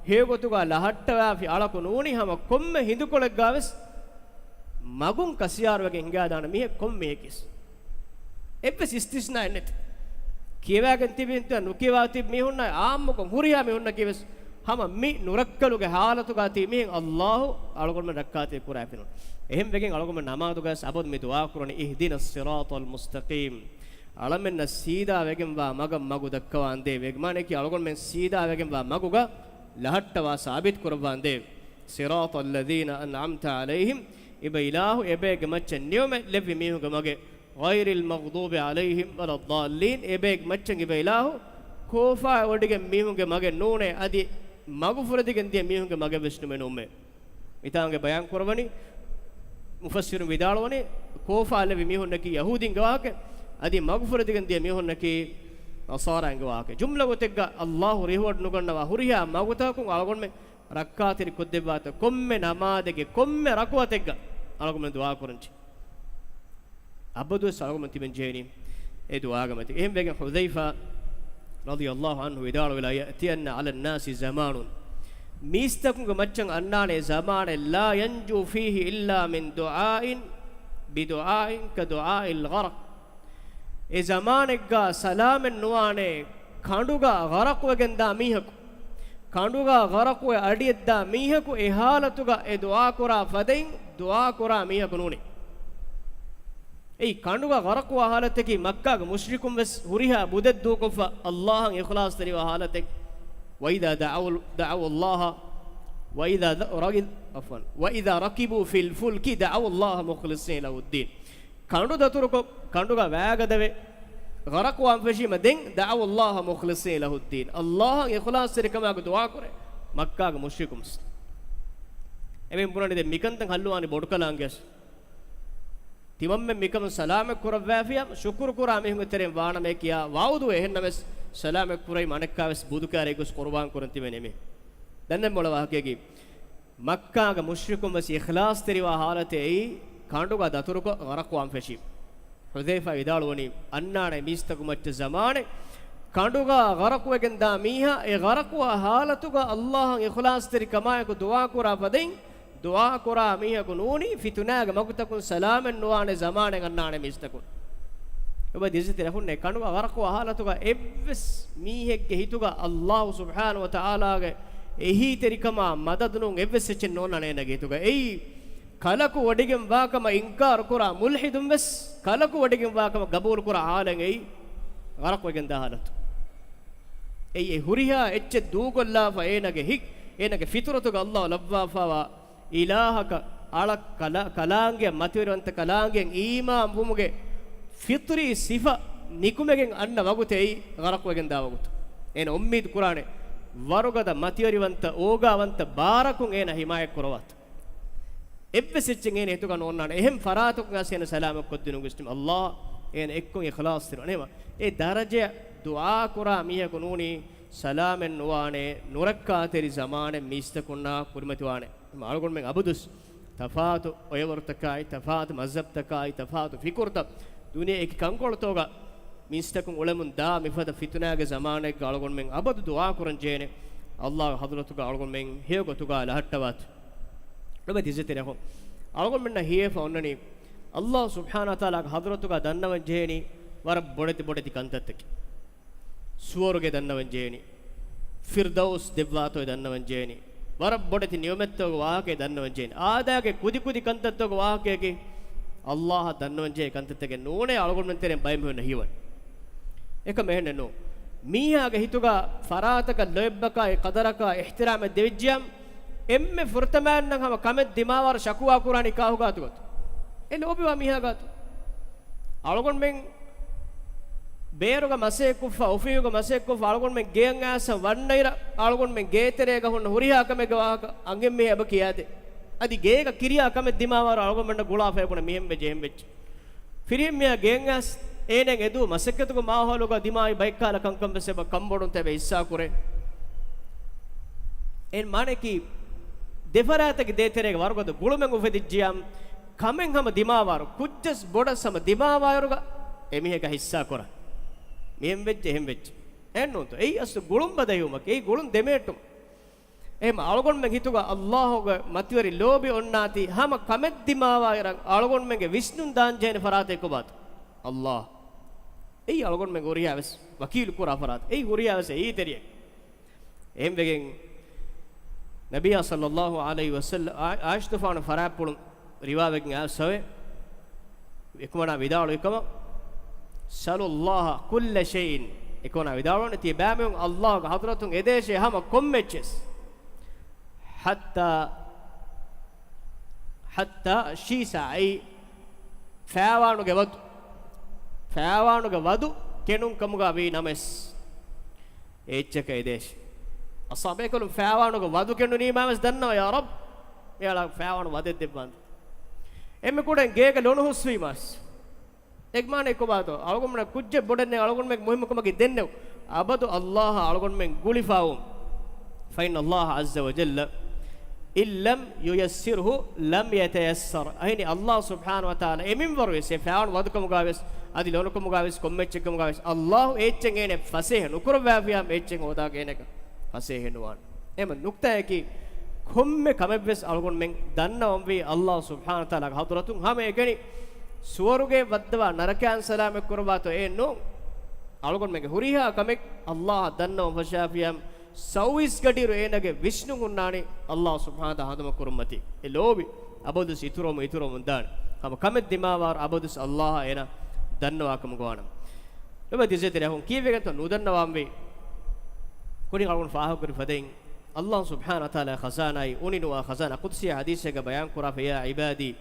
ހެޔޮގޮތުގަ ލަހައްޓަވާފި އަޅަކު ނޫނީ ހަމަ ކޮންމެ ހިނދުކޮޅެއްގަވެސް މަގުން ކަސިޔާރުވެގެން ހިނގާދާނެ މީހެއް ކޮންމެ މީހަކީވެސް. އެއްވެސް އިސްތިސްނާއެއް ނެތި. ކިޔަވާގެން ތިބި ނުކިޔަވާ ތިބި މީހުންނާއި އާއްމުކޮށް ހުރިހާ މީހުންނަކީވެސް ހަމަ މި ނުރައްކަލުގެ ހާލަތުގަ ތިބި މީހެއް އައްލާހު އަޅުގަނޑުމެން ރައްކާތެރި ކުރާފިނުން. އެހެންވެގެން އަޅުގަނޑުމެން ނަމާދުގަވެސް އަބަދު މި ދުޢާ ކުރަނީ، اهدنا الصراط المستقيم. އަޅަމެންނަށް ސީދާވެގެންވާ މަގަށް މަގު ދައްކަވާނދޭ. މާނައަކީ އަޅުގަނޑުމެން ސީދާވެގެންވާ މަގުގަ ލަހައްޓަވާ ސާބިތު ކުރައްވާނދޭ. صراط الذين أنعمت عليهم، އެބަ އިލާހު އެބައިގެ މައްޗަށް ނިޢުމަތް ލެއްވި މީހުންގެ މަގެއް. غير المغضوب عليهم ولا الضالين، އެބައިގެ މައްޗަށް އެބަ އިލާހު ކޯފާވެވޮޑިގެން މީހުންގެ މަގެއް ނޫނޭ، އަދި މަގުފުރެދިގެން ދިޔަ މީހުންގެ މަގެއްވެސް ނުމެ ނޫމޭ. މިތާނގެ ބަޔާން ކުރަވަނީ، މުފައްސިރުން ވިދާޅުވަނީ، ކޯފާލެވި މީހުންނަކީ ޔަހޫދީންގެ ވާހަކަ، އަދި މަގުފުރެދިގެން ދިޔަ މީހުންނަކީ ނަޞާރާއިންގެ ވާހަކަ. ޖުމްލަ ގޮތެއްގަ އައްލާހު ރިހުވަޑު ނުގަންނަވާ ހުރިހާ މަގުތަކުން އަޅުގަނޑުމެން ރައްކާތެރި ކޮށްދެއްވާތަ، ކޮންމެ ނަމާދެއްގެ ކޮންމެ ރަކުޢަތެއްގަ އަޅުގަނޑުމެން ދުޢާ ކުރަންޖެ. އަބަދުވެސް އަޅުގަނޑުމެން ތިބެން ޖެހެނީ އެ ދުޢާގެ މަތި. އެހެންވެގެން ޙުޛައިފާ ރަޟިޔައްލާހު ޢަންހު ވިދާޅުވި، ليأتين على الناس زمان، މީސްތަކުންގެ މައްޗަށް އަންނާނެ ޒަމާނެއް، لا ينجو فيه إلا من دعاء بدعاء كدعاء الغرق. އެ ޒަމާނެއްގަ ސަލާމަތް ނުވާނެ ކަނޑުގަ ޣަރަޤުވެގެންދާ މީހަކު. ކަނޑުގަ ޣަރަޤުވެ އަޑިއެއްދާ މީހަކު އެ ޙާލަތުގަ އެ ދުޢާ ކުރާ ފަދައިން ދުޢާ ކުރާ މީހަކު ނޫނޭ. އެއީ ކަނޑުގަ ޣަރަޤުވާ ޙާލަތަކީ މައްކާގެ މުޝްރިކުން ވެސް ހުރިހާ ބުދެއް ދޫކޮށްފަ އައްލާހަށް އިޚްލާޞްތެރިވާ ޙާލަތެއް. وإذا دعوا، دعوا الله، وإذا ذ-، رغ-، عفوا، وإذا ركبوا في الفلك دعوا الله مخلصين له الدين. ކަނޑު ދަތުރުކޮށް، ކަނޑުގަ ވައިގަދަވެ، ޣަރަޤުވާން ފެށީމަ ދެން، دعوا الله مخلصين له الدين، އައްލާހަށް އިޚްލާޞްތެރިކަމާގެ ދުޢާ ކުރޭ، މައްކާގެ މުޝްރިކުން. އެމެން ބުނަނީ ދެން މިކަންތައް ހައްލުވާނީ ބޮޑުކަލާނގެ. ތިމަންމެން މިކަމުން ސަލާމަތް ކުރައްވާފިޔާ، ޝުކުރު ކުރާ މީހުންގެ ތެރެއިން ވާނަމޭ ކިޔާ ވަޢުދުވޭ. އެހެންނަމަވެސް، ސަލާމަތް ކުރައި މަނެއްކާވެސް ބުދު ކާރައިގޮސް ޤުރުބާން ކުރަން ތިބެނީ މި. ދަންނަ މޮޅަ ވާހަކައަކީ، މައްކާގެ މުޝްރިކުން ވެސް އިޚްލާޞްތެރިވާ ޙާލަތެއް އެއީ، ކަނޑުގަ ދަތުރުކޮށް ޣަރަޤުވާން ފެށީ. ޙުޛައިފާ ވިދާޅުވަނީ، އަންނާނެ މީސްތަކު މައްޗަށް ޒަމާނެއް، ކަނޑުގަ ޣަރަޤުވެގެންދާ މީހާ، އެ ޣަރަޤުވާ ޙާލަތުގަ އައްލާހަށް އިޚްލާޞްތެރިކަމާއެކު ދުޢާ ކުރާ ފަދައިން، ދުޢާ ކުރާ މީހަކު ނޫނީ، ފިތުނާގެ މަގުތަކުން ސަލާމަތް ނުވާނެ ޒަމާނެއް އަންނާނެ މީސްތަކުން. އެބަ ދިޒިތި ރަހުންނޭ ކަނޑުގަ ޣަރަޤުވާ ޙާލަތުގަ އެއްވެސް މީހެއްގެ ހިތުގަ އައްލާހު ސުބްޙާނަހު ވަތަޢާލާގެ އެހީތެރިކަމާ މަދަދު ނޫން އެއްވެސް އެއްޗެއް ނޯންނާނެ އޭނަގެ ހިތުގަ. އެއީ ކަލަކު ވޮޑިގެން ވާކަމަށް އިންކާރު ކުރާ މުލްޙިދުން ވެސް ކަލަކު ވޮޑިގެން ވާކަމަށް ގަބޫލު ކުރާ ޙާލެއް އެއީ ޣަރަޤުވެގެންދާ ޙާލަތު. އެއީ އެ ހުރިހާ އެއްޗެއް ދޫކޮށްލާފަ އޭނަގެ ހިތް، އޭނަގެ ފިޠުރަތުގަ އައްލާހު ލައްވާފަވާ އިލާހަކަށް އަޅަ ކަލާ-، ކަލާނގެއަށް މަތިވެރިވަންތަ ކަލާނގެއަށް އީމާން ވުމުގެ ފިޠުރީ ސިފަ ނިކުމެގެން އަންނަ ވަގުތެއް އެއީ ޣަރަޤުވެގެންދާ ވަގުތު. އޭނަ އުއްމީދު ކުރާނެ ވަރުގަދަ މަތިވެރިވަންތަ އޯގާވަންތަ ބާރަކުން އޭނަ ހިމާޔަތް ކުރަވާތަ. އެއްވެސް އެއްޗެއް އޭނަ ހިތުގަ ނޯންނާނެ. އެހެން ފަރާތަކުން އަސް އޭނަ ސަލާމަތް ކޮށްދިނުން ވިސްނި އައްލާހު އޭނަ އެއްކޮށް އިޚްލާޞްތެރި ނޭމ. އެ ދަރަޖަ ދުޢާ ކުރާ މީހަކު ނޫނީ ސަލާމަތް ނުވާނެ، ނުރައްކާތެރި ޒަމާނެއް މީސްތަކުންނާ ކުރިމަތިވާނެ. އަޅުގަނޑުމެން އަބަދުސް ތަފާތު އޮޔަވަރުތަކާއި، ތަފާތު މަޒްހަބްތަކާއި، ތަފާތު ފިކުރުތައް ދުނިޔެ އެކި ކަންކޮޅުތޯގަ މީސްތަކުން އުޅެމުން ދާ މިފަދަ ފިތުނާގެ ޒަމާނެއްގަ އަޅުގަނޑުމެން އަބަދު ދުޢާ ކުރަން ޖެހޭނެ، ﷲ ގެ ޙަޟްރަތުގަ އަޅުގަނޑުމެން ހެޔޮ ގޮތުގަ ލަހައްޓަވާތި. ލޮބުވެތި އިއްޒަތްތެރި އަޚުން، އަޅުގަނޑުމެންނަށް ހިޔޭފަ އޮންނަނީ، ﷲ ސުބްޙާނަހޫ ވަތަޢާލާގެ ޙަޟްރަތުގަ ދަންނަވަން ޖެހޭނީ ވަރަށް ބޮޑެތި ބޮޑެތި ކަންތައްތަކެއް. ސުވަރުގެ ދަންނަވަން ޖެހޭނީ، ފިރްދައުސް ދެއްވާތޯ ދަންނަވަން ޖެހޭނީ، ވަރަށް ބޮޑެތި ނިޢުމަތްތަކުގެ ވާހަކައެއް ދަންނަވަން ޖެހޭނީ. އާދައިގެ ކުދި ކުދި ކަންތައްތަކުގެ ވާހަކައަކީ، ﷲ އަށް ދަންނަވަން ޖެހޭ ކަންތައްތަކެއް ނޫނޭ އަޅުގަނޑުމެން ތެރެއިން ބައެއް މީހުންނަށް ހީވަނީ. އެކަމެއް އެހެނެއް ނޫން. މީހާގެ ހިތުގަ ފަރާތަކަށް ލޯތްބަކާއި ޤަދަރަކާ އިޙްތިރާމެއް ދެވިއްޖިޔާ، އެންމެ ފުރަތަމައިންނަށް ހަމަ ކަމެއް ދިމާވާއިރު ޝަކުވާ ކުރާނީ ކާކު ގާތު ގޮތު؟ އެ ލޯބިވާ މީހާ ގާތު. އަޅުގަނޑުމެން ބޭރުގަ މަސައްކަތްކޮށްފަ، އޮފީހުގަ މަސައްކަތްކޮށްފަ، އަޅުގަނޑުމެން ގެއަށް އައިސް ވަންނައިރަށް އަޅުގަނޑުމެން ގޭތެރޭގަ ހުންނަ ހުރިހާ ކަމެއްގެ ވާހަކަ އަނގެއްމީހާ އެބަ ކިޔާދޭ. އަދި ގޭގަ ކިރިޔާ ކަމެއް ދިމާވާއިރު އަޅުގަނޑުމެންނަށް ގުޅާފަ ބުނަނީ މިހެން ވެއްޖެ، އެހެން ވެއްޖެ. ފިރިހެން މީހާ ގެއަށް އައިސް އޭނައަށް އެދު މަސައްކަތުގެ މާހައުލުގަ ދިމާވި ބައެއްކަހަލަ ކަންކަން ވެސް އެބަ ކަންބޮޑުވުންތައް އެބަ ހިއްސާ ކުރޭ. އެހެން މާނައަކީ، ދެފަރާތަކީ ދޭތެރޭގަ ވަރުގަދަ ގުޅުމެއް އުފެދިއްޖިޔާ، ކަމެއް ހަމަ ދިމާވާއިރު، ކުއްޖަސް ބޮޑަސް ހަމަ ދިމާވާއިރުގަ އެމީހަކަށް ހިއްސާ ކުރާ. މިހެން ވެއްޖެ، އެހެން ވެއްޖެ. އެހެން ނޫންތޯ؟ އެއީ އަސްލު ގުޅުން ބަދަހިވުމަކީ، އެއީ ގުޅުން ދެމޭޓުމަކީ. އެހެން އަޅުގަނޑުމެން ހިތުގަ ﷲ ގެ މަތިވެރި ލޯބި އޮންނާތީ، ހަމަ ކަމެއް ދިމާވާއިރަށް އަޅުގަނޑުމެންގެ ވިސްނުން ދާން ޖެހޭނެ ފަރާތެއް ކޮބާތޯ؟ ﷲ. އެއީ އަޅުގަނޑުމެން ހުރިހާ ވެސް ވަކީލު ކުރާ ފަރާތެއް. އެއީ ހުރިހާ ވެސް އެއީތެރިއެއް. އެހެންވެގެން ނަބިއްޔާ ޞައްލައްލާހު ޢަލައިހި ވަސައްލަމް، ޢާ-، ޢާއިޝަތުފާނު ފަރާތްޕުޅުން ރިވާވެގެން އައިސް އެކަމަނާ ވިދާޅުވި ކަމަށް، "سلوا الله كل شيء." އެކަމަނާ ވިދާޅުވަނީ، ތިޔަބައިމީހުން ﷲ ގެ ޙަޟްރަތުން އެދޭށޭ ހަމަ ކޮންމެއެއްޗެސް. حتى، حتى الشيسة، އެއީ ފައިވާނުގެ ވަދު. ފައިވާނުގެ ވަދު ކެނޑުން ކަމުގަ ވީ ނަމަވެސް، އެއްޗަކަށް އެދޭށޭ. އަޞްޙާބު ބޭކަލުން ފައިވާނުގެ ވަދު ކެނޑުނީމާ ވެސް ދަންނަވާ، ޔާ ރައްބް، އެއަޅާ ފައިވާނު ވަދެއް ދެއްވާނދޭ. އެންމެ ކުޑަ ގޭގަ ލޮނު ހުސްވީމާ ވެސް. އޭގެ މާނަ ކޮބާތޯ؟ އަޅުގަނޑުމެން ކުއްޖެއް ބޮޑެއް ނެތް، އަޅުގަނޑުމެން މުހިއްމު ކަމަކީ ދެންނެވު. އަބަދު ﷲ އަށް އަޅުގަނޑުމެން ގުޅިފަވުން. فإن الله عز وجل إن لم ييسره لم يتيسر. އެހެނީ ﷲ ސުބްޙާނަހޫ ވަތަޢާލާ އެމިންވަރު ވެސް، އެ ފައިވާނު ވަދުކަމުގަ ވެސް، އަދި ލޮނުކަމުގަ ވެސް، ކޮންމެ އެއްޗެއް ކަމުގަ ވެސް، ﷲ އެ އެއްޗެއް އޭނަ ފަސޭހަ ނުކުރައްވާފިޔާ، އެ އެއްޗެއް ހޯދާކަށް އޭނަ ފަސޭހަ ނުވާނެ. އެހެން ނުކްތާއަކީ، ކޮންމެ ކަމެއްވެސް އަޅުގަނޑުމެން ދަންނަވަންވީ ﷲ ސުބްޙާނަހޫ ވަތަޢާލާގެ ޙަޟްރަތުން ހަމައެކަނި. ސުވަރުގެ ވައްދަވާ ނަރަކައިން ސަލާމަތް ކުރައްވާތޯ އެއް ނޫން. އަޅުގަނޑުމެންގެ ހުރިހާ ކަމެއް ﷲ އަށް ދަންނަވަން ފަށާފިޔާ، ސައުވީސް ގަޑިއިރު އޭނަގެ ވިސްނުން ހުންނާނީ ﷲ ސުބްޙާނަހޫ ވަތަޢާލާ ހަނދުމަ ކުރުމަތީ. އެ ލޯބި އަބަދުވެސް އިތުރުވަމުން، އިތުރުވަމުން ދާނެ. ހަމަ ކަމެއް ދިމާވާއިރު އަބަދުވެސް ﷲ އާ އޭނަ ދަންނަވާކަމުގަ ވާނަމަ. ލޮބުވެތި އިއްޒަތްތެރި އަޚުން، ކީއްވެގެންތޯ ނުދަންނަވާންވީ؟ ކުރިން އަޅުގަނޑު ފާހަގަކުރި ފަދައިން، ﷲ ސުބްޙާނަހޫ ވަތަޢާލާގެ ޚަޒާނާއި އުނި ނުވާ ޚަޒާނާ. ޤުދުސީ ޙަދީޘެއްގަ ބަޔާން ކުރާފަ، يا عبادي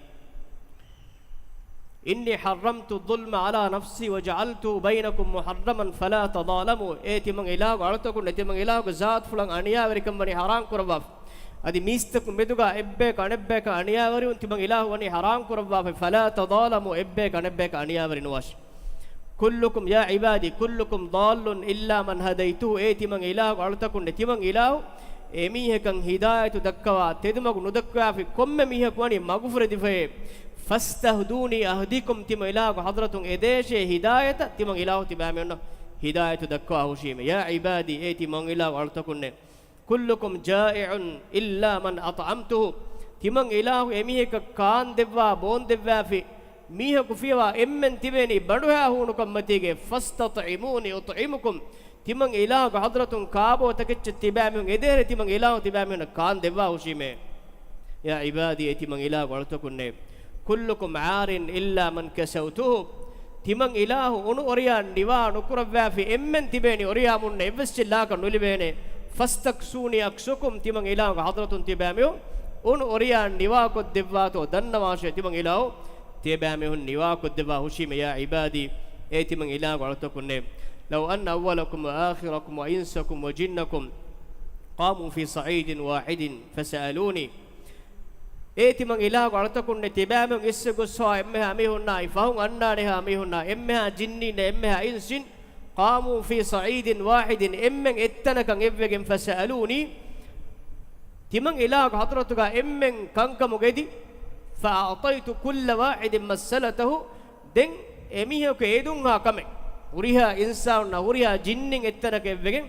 إني حرمت الظلم على نفسي وجعلته بينكم محرما فلا تظالموا. އޭ ތިމަން އިލާހުގެ އަޅުތަކުންނޭ، ތިމަން އިލާހުގެ ޒާތުފުޅަށް އަނިޔާވެރިކަން ވަނީ ޙަރާމް ކުރައްވާފަ. އަދި މީސްތަކުން މެދުގަ އެއްބަޔަކަށް އަނެއްބަޔަކަށް އަނިޔާވެރިވުން ތިމަން އިލާހު ވަނީ ޙަރާމް ކުރައްވާފަ. فلا تظالموا، އެއްބަޔަކަށް އަނެއްބަޔަކަށް އަނިޔާވެރި ނުވާށި. كلكم، يا عبادي كلكم ضال إلا من هديته. އޭ ތިމަން އިލާހުގެ އަޅުތަކުންނޭ، ތިމަން އިލާހު އެމީހަކަށް ހިދާޔަތު ދައްކަވާ، ތެދުމަގު ނުދައްކަވާފި ކޮންމެ މީހަކު ވަނީ މަގުފުރެދިފައޭ. فاستهدوني أهدكم، ތިމަން އިލާހުގެ ޙަޟްރަތުން އެދޭށޭ ހިދާޔަތަށް، ތިމަން އިލާހު ތިބާމީހުންނަށް ހިދާޔަތު ދައްކަވާ ހުށީމޭ. يا عبادي، އޭ ތިމަން އިލާހުގެ އަޅުތަކުންނޭ، كلكم جائع إلا من أطعمته. ތިމަން އިލާހު އެމީހަކަށް ކާން ދެއްވާ، ބޯން ދެއްވާފި މީހަކު ފިޔަވާ އެންމެން ތިބޭނީ ބަނޑުހައި ހޫނުކަންމަތީގައި. فاستطعموني أطعمكم. ތިމަން އިލާހުގެ ޙަޟްރަތުން ކާބޯ ތަކެއްޗަށް ތިބާމީހުން އެދޭށޭ، ތިމަން އިލާހު ތިބާމީހުންނަށް ކާން ދެއްވާ ހުށީމޭ. يا عبادي، އޭ ތިމަން އިލާހުގެ އަޅުތަކުންނޭ، كلكم عار إلا من كسوته. ތިމަން އިލާހު އުނު އޮރިޔާ ނިވާ ނުކުރައްވާފި އެންމެން ތިބޭނީ އޮރިޔާމުންނޭ، އެއްވެސް އެއްޗެއް ލާކަށް ނުލިބޭނެ. فاستكسوني أكسكم، ތިމަން އިލާހުގެ ޙަޟްރަތުން ތިބާމީހުން އުނު އޮރިޔާ ނިވާކޮށްދެއްވާތޯ ދަންނަވާށޭ، ތިމަން އިލާހު ތިޔަބައިމީހުން ނިވާކޮށްދެއްވާ ހުށީމޭ. يا عبادي، އޭ ތިމަން އިލާހުގެ އަޅުތަކުންނޭ، لو أن أولكم وآخركم وإنسكم وجنكم قاموا في صعيد واحد فسألوني. އޭ ތިމަން އިލާހުގެ އަޅުތަކުންނޭ، ތިބާމީހުން އިސްވެ ގޮސްފަވާ އެންމެހާ މީހުންނާއި ފަހުން އަންނާނެހާ މީހުންނާ، އެންމެހާ ޖިންނީންނޭ، އެންމެހާ އިންސީން، قاموا في صعيد واحد، އެންމެން އެއްތަނަކަށް އެއްވެގެން، فسألوني، ތިމަން އިލާހުގެ ޙަޟްރަތުގަ އެންމެން ކަންކަމުގަ އެދި، فأعطيت كل واحد مسألته، ދެން އެމީހަކު އެދުންހާ ކަމެއް، ހުރިހާ އިންސާނުންނާ ހުރިހާ ޖިންނިން އެއްތަނަކަށް އެއްވެގެން،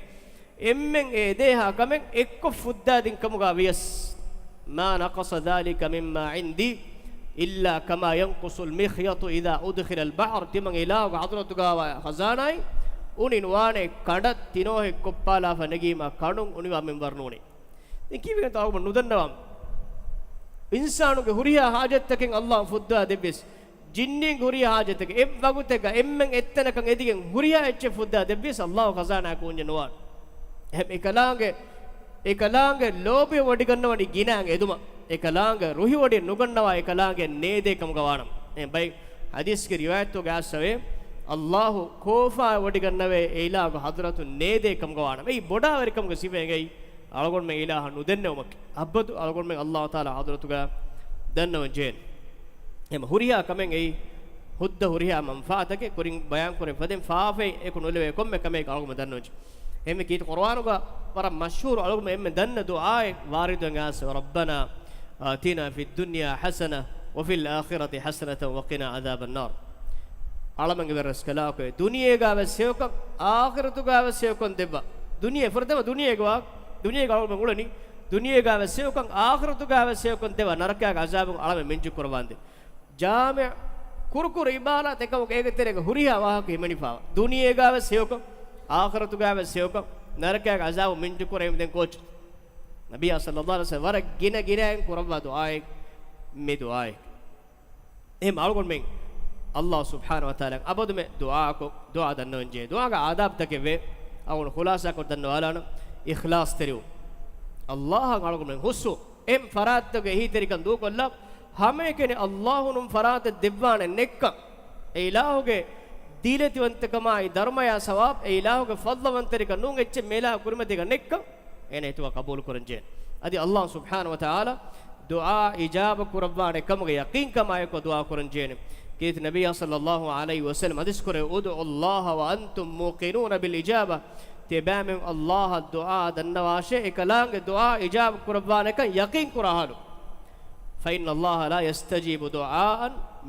އެންމެން އެ އެދޭހާ ކަމެއް އެއްކޮށް ފުއްދާދިން ކަމުގަ ވިޔަސް، ما نقص ذلك مما عندي إلا كما ينقص المخيط إذا أدخل البحر. ތިމަން އިލާހުގެ ޙަޟްރަތުގަ ވާ ޚަޒާނާއިން އުނި ނުވާނެ، ކަނޑަށް ތިނޯހެއް ކޮށްޕާލާފަ ނެގީމަ ކަނޑުން އުނިވާ މިންވަރު ނޫނޭ. ދެން ކީއްވެގެންތޯ އަޅުގަނޑު ނުދަންނަވާ؟ އިންސާނުގެ ހުރިހާ ޙާޖަތްތަކެއް ﷲ ފުއްދާ ދެއްވިޔަސް، ޖިންނީން ހުރި ޙާޖަތެއް އެއްވަގުތެއްގަ އެންމެން އެއްތަނަކަށް އެދިގެން ހުރިހާ އެއްޗެއް ފުއްދާ ދެއްވިޔަސް ﷲ ޚަޒާނާއަކު އުންޏެއް ނުވާނެ. އެހެން އެކަލާނގެ، އެކަލާނގެ ލޯބި ވޮޑިގަންނަވަނީ ގިނައިން އެދުމަށް. އެކަލާނގެ ރުހި ވޮޑި ނުގަންނަވާ އެކަލާނގެ ނޭދޭ ކަމުގަ ވާނަމަ. އެ ބައި ޙަދީޘްގެ ރިވާޔަތުގަ އައިސްފަވޭ، ﷲ ކޯފާ ވޮޑިގަންނަވޭ އެ އިލާހުގެ ޙަޟްރަތުން ނޭދޭ ކަމުގަ ވާނަމަ. އެއީ ބޮޑާވެރިކަމުގެ ސިފައެއް އެއީ. އަޅުގަނޑުމެން އިލާހަށް ނުދެންނެވުމަކީ. އަބަދު އަޅުގަނޑުމެން ﷲ ތަޢާލާ ޙަޟްރަތުގަ ދަންނަވަން ޖެހޭނެ. އެހެން ހުރިހާ ކަމެއް އެއީ ހުއްދަ ހުރިހާ މަންފާއަތަކެއް ކުރިން ބަޔާން ކުރެވިފަދައިން ފާފައިން އެކު ނުލެވޭ ކޮންމެ ކަމެއް އަޅުގަނޑުމެން ދަންނަވަން ޖެހޭ. އެހެންވެ ކީރިތި ޤުރުއާނުގަ ވަރަށް މަޝްހޫރު އަޅުގަނޑުމެން އެންމެން ދަންނަ ދުޢާއެއް ވާރިދުވެގެން އައިސް، ربنا آتنا في الدنيا حسنة وفي الآخرة حسنة وقنا عذاب النار. އަޅަމެންގެ ވެރިރަސްކަލާކޮ، ދުނިޔޭގަ ވެސް ހެޔޮކަން، އާޚިރަތުގަ ވެސް ހެޔޮކަން ދެއްވާ. ދުނިޔެ ފުރަތަމަ ދުނިޔޭގަ ވާ، ދުނިޔޭގަ އަޅަމެން އުޅެނީ، ދުނިޔޭގަ ވެސް ހެޔޮކަން، އާޚިރަތުގަ ވެސް ހެޔޮކަން ދެއްވާ، ނަރަކައިގެ ޢަޒާބުން އަޅަމެން މިންޖު ކުރަވާނދޭ. ޖާމިޢު ކުރު ކުރު ޢިބާރާތް އެކަމަކު އޭގެ ތެރޭގަ ހުރިހާ ވާހަކަ ހިމެނިފައިވާ. ދުނިޔޭގަ ވެސް ހެޔޮކަން، އާޚިރަތުގަ ވެސް ހެޔޮކަން، ނަރަކައިގެ ޢަޒާބު މިންޖު ކުރެވީމަ ދެން ކޯޗެއް؟ ނަބިއްޔާ ޞައްލައްލާހު ޢަލައިހި ވަސައްލަމަ ވަރަށް ގިނަ ގިނައިން ކުރައްވާ ދުޢާއެއް މި ދުޢާއެއް. އެހެން އަޅުގަނޑުމެން ﷲ ސުބްޙާނަހޫ ވަތަޢާލާ އަބަދުމެ ދުޢާކޮށް، ދުޢާ ދަންނަވަން ޖެހޭ. ދުޢާގެ އާދާބުތަކެއް ވޭ. އަޅުގަނޑު ޚުލާޞާކޮށް ދަންނަވާލާނަން، އިޚްލާޞްތެރިވުން. ﷲ އަށް އަޅުގަނޑުމެން ހުސްވުން. އެހެން ފަރާތްތަކުގެ އެހީތެރިކަން ދޫކޮށްލާ، ހަމައެކަނި ﷲ ނޫން ފަރާތެއް ދެއްވާނެ ނެތްކަން، އެ އިލާހުގެ ދީލަތިވަންތަކަމާއި ދަރުމަޔާ ސަވާބު، އެ އިލާހުގެ ފަޟްލުވަންތެރިކަން ނޫން އެއްޗެއް މި އިލާހު ކުރިމަތީގަ ނެތްކަން އޭނަ ހިތުގަ ޤަބޫލު ކުރަން ޖެހޭނެ. އަދި ﷲ ސުބްޙާނަހޫ ވަތަޢާލާ ދުޢާ އިޖާބަ ކުރައްވާނެ ކަމުގެ ޔަޤީންކަމާއެކު ދުޢާ ކުރަން ޖެހޭނެ. ކީރިތި ނަބިއްޔާ ޞައްލައްލާހު ޢަލައިހި ވަސައްލަމަ ޙަދީޘް ކުރެއްވި، ادعوا الله وأنتم موقنون بالإجابة. ތިޔަބައިމީހުން ﷲ އަށް ދުޢާ ދަންނަވާށޭ، އެކަލާނގެ ދުޢާ އިޖާބަ ކުރައްވާނެކަން ޔަޤީން ކުރާ ޙާލު. فإن الله لا يستجيب دعاء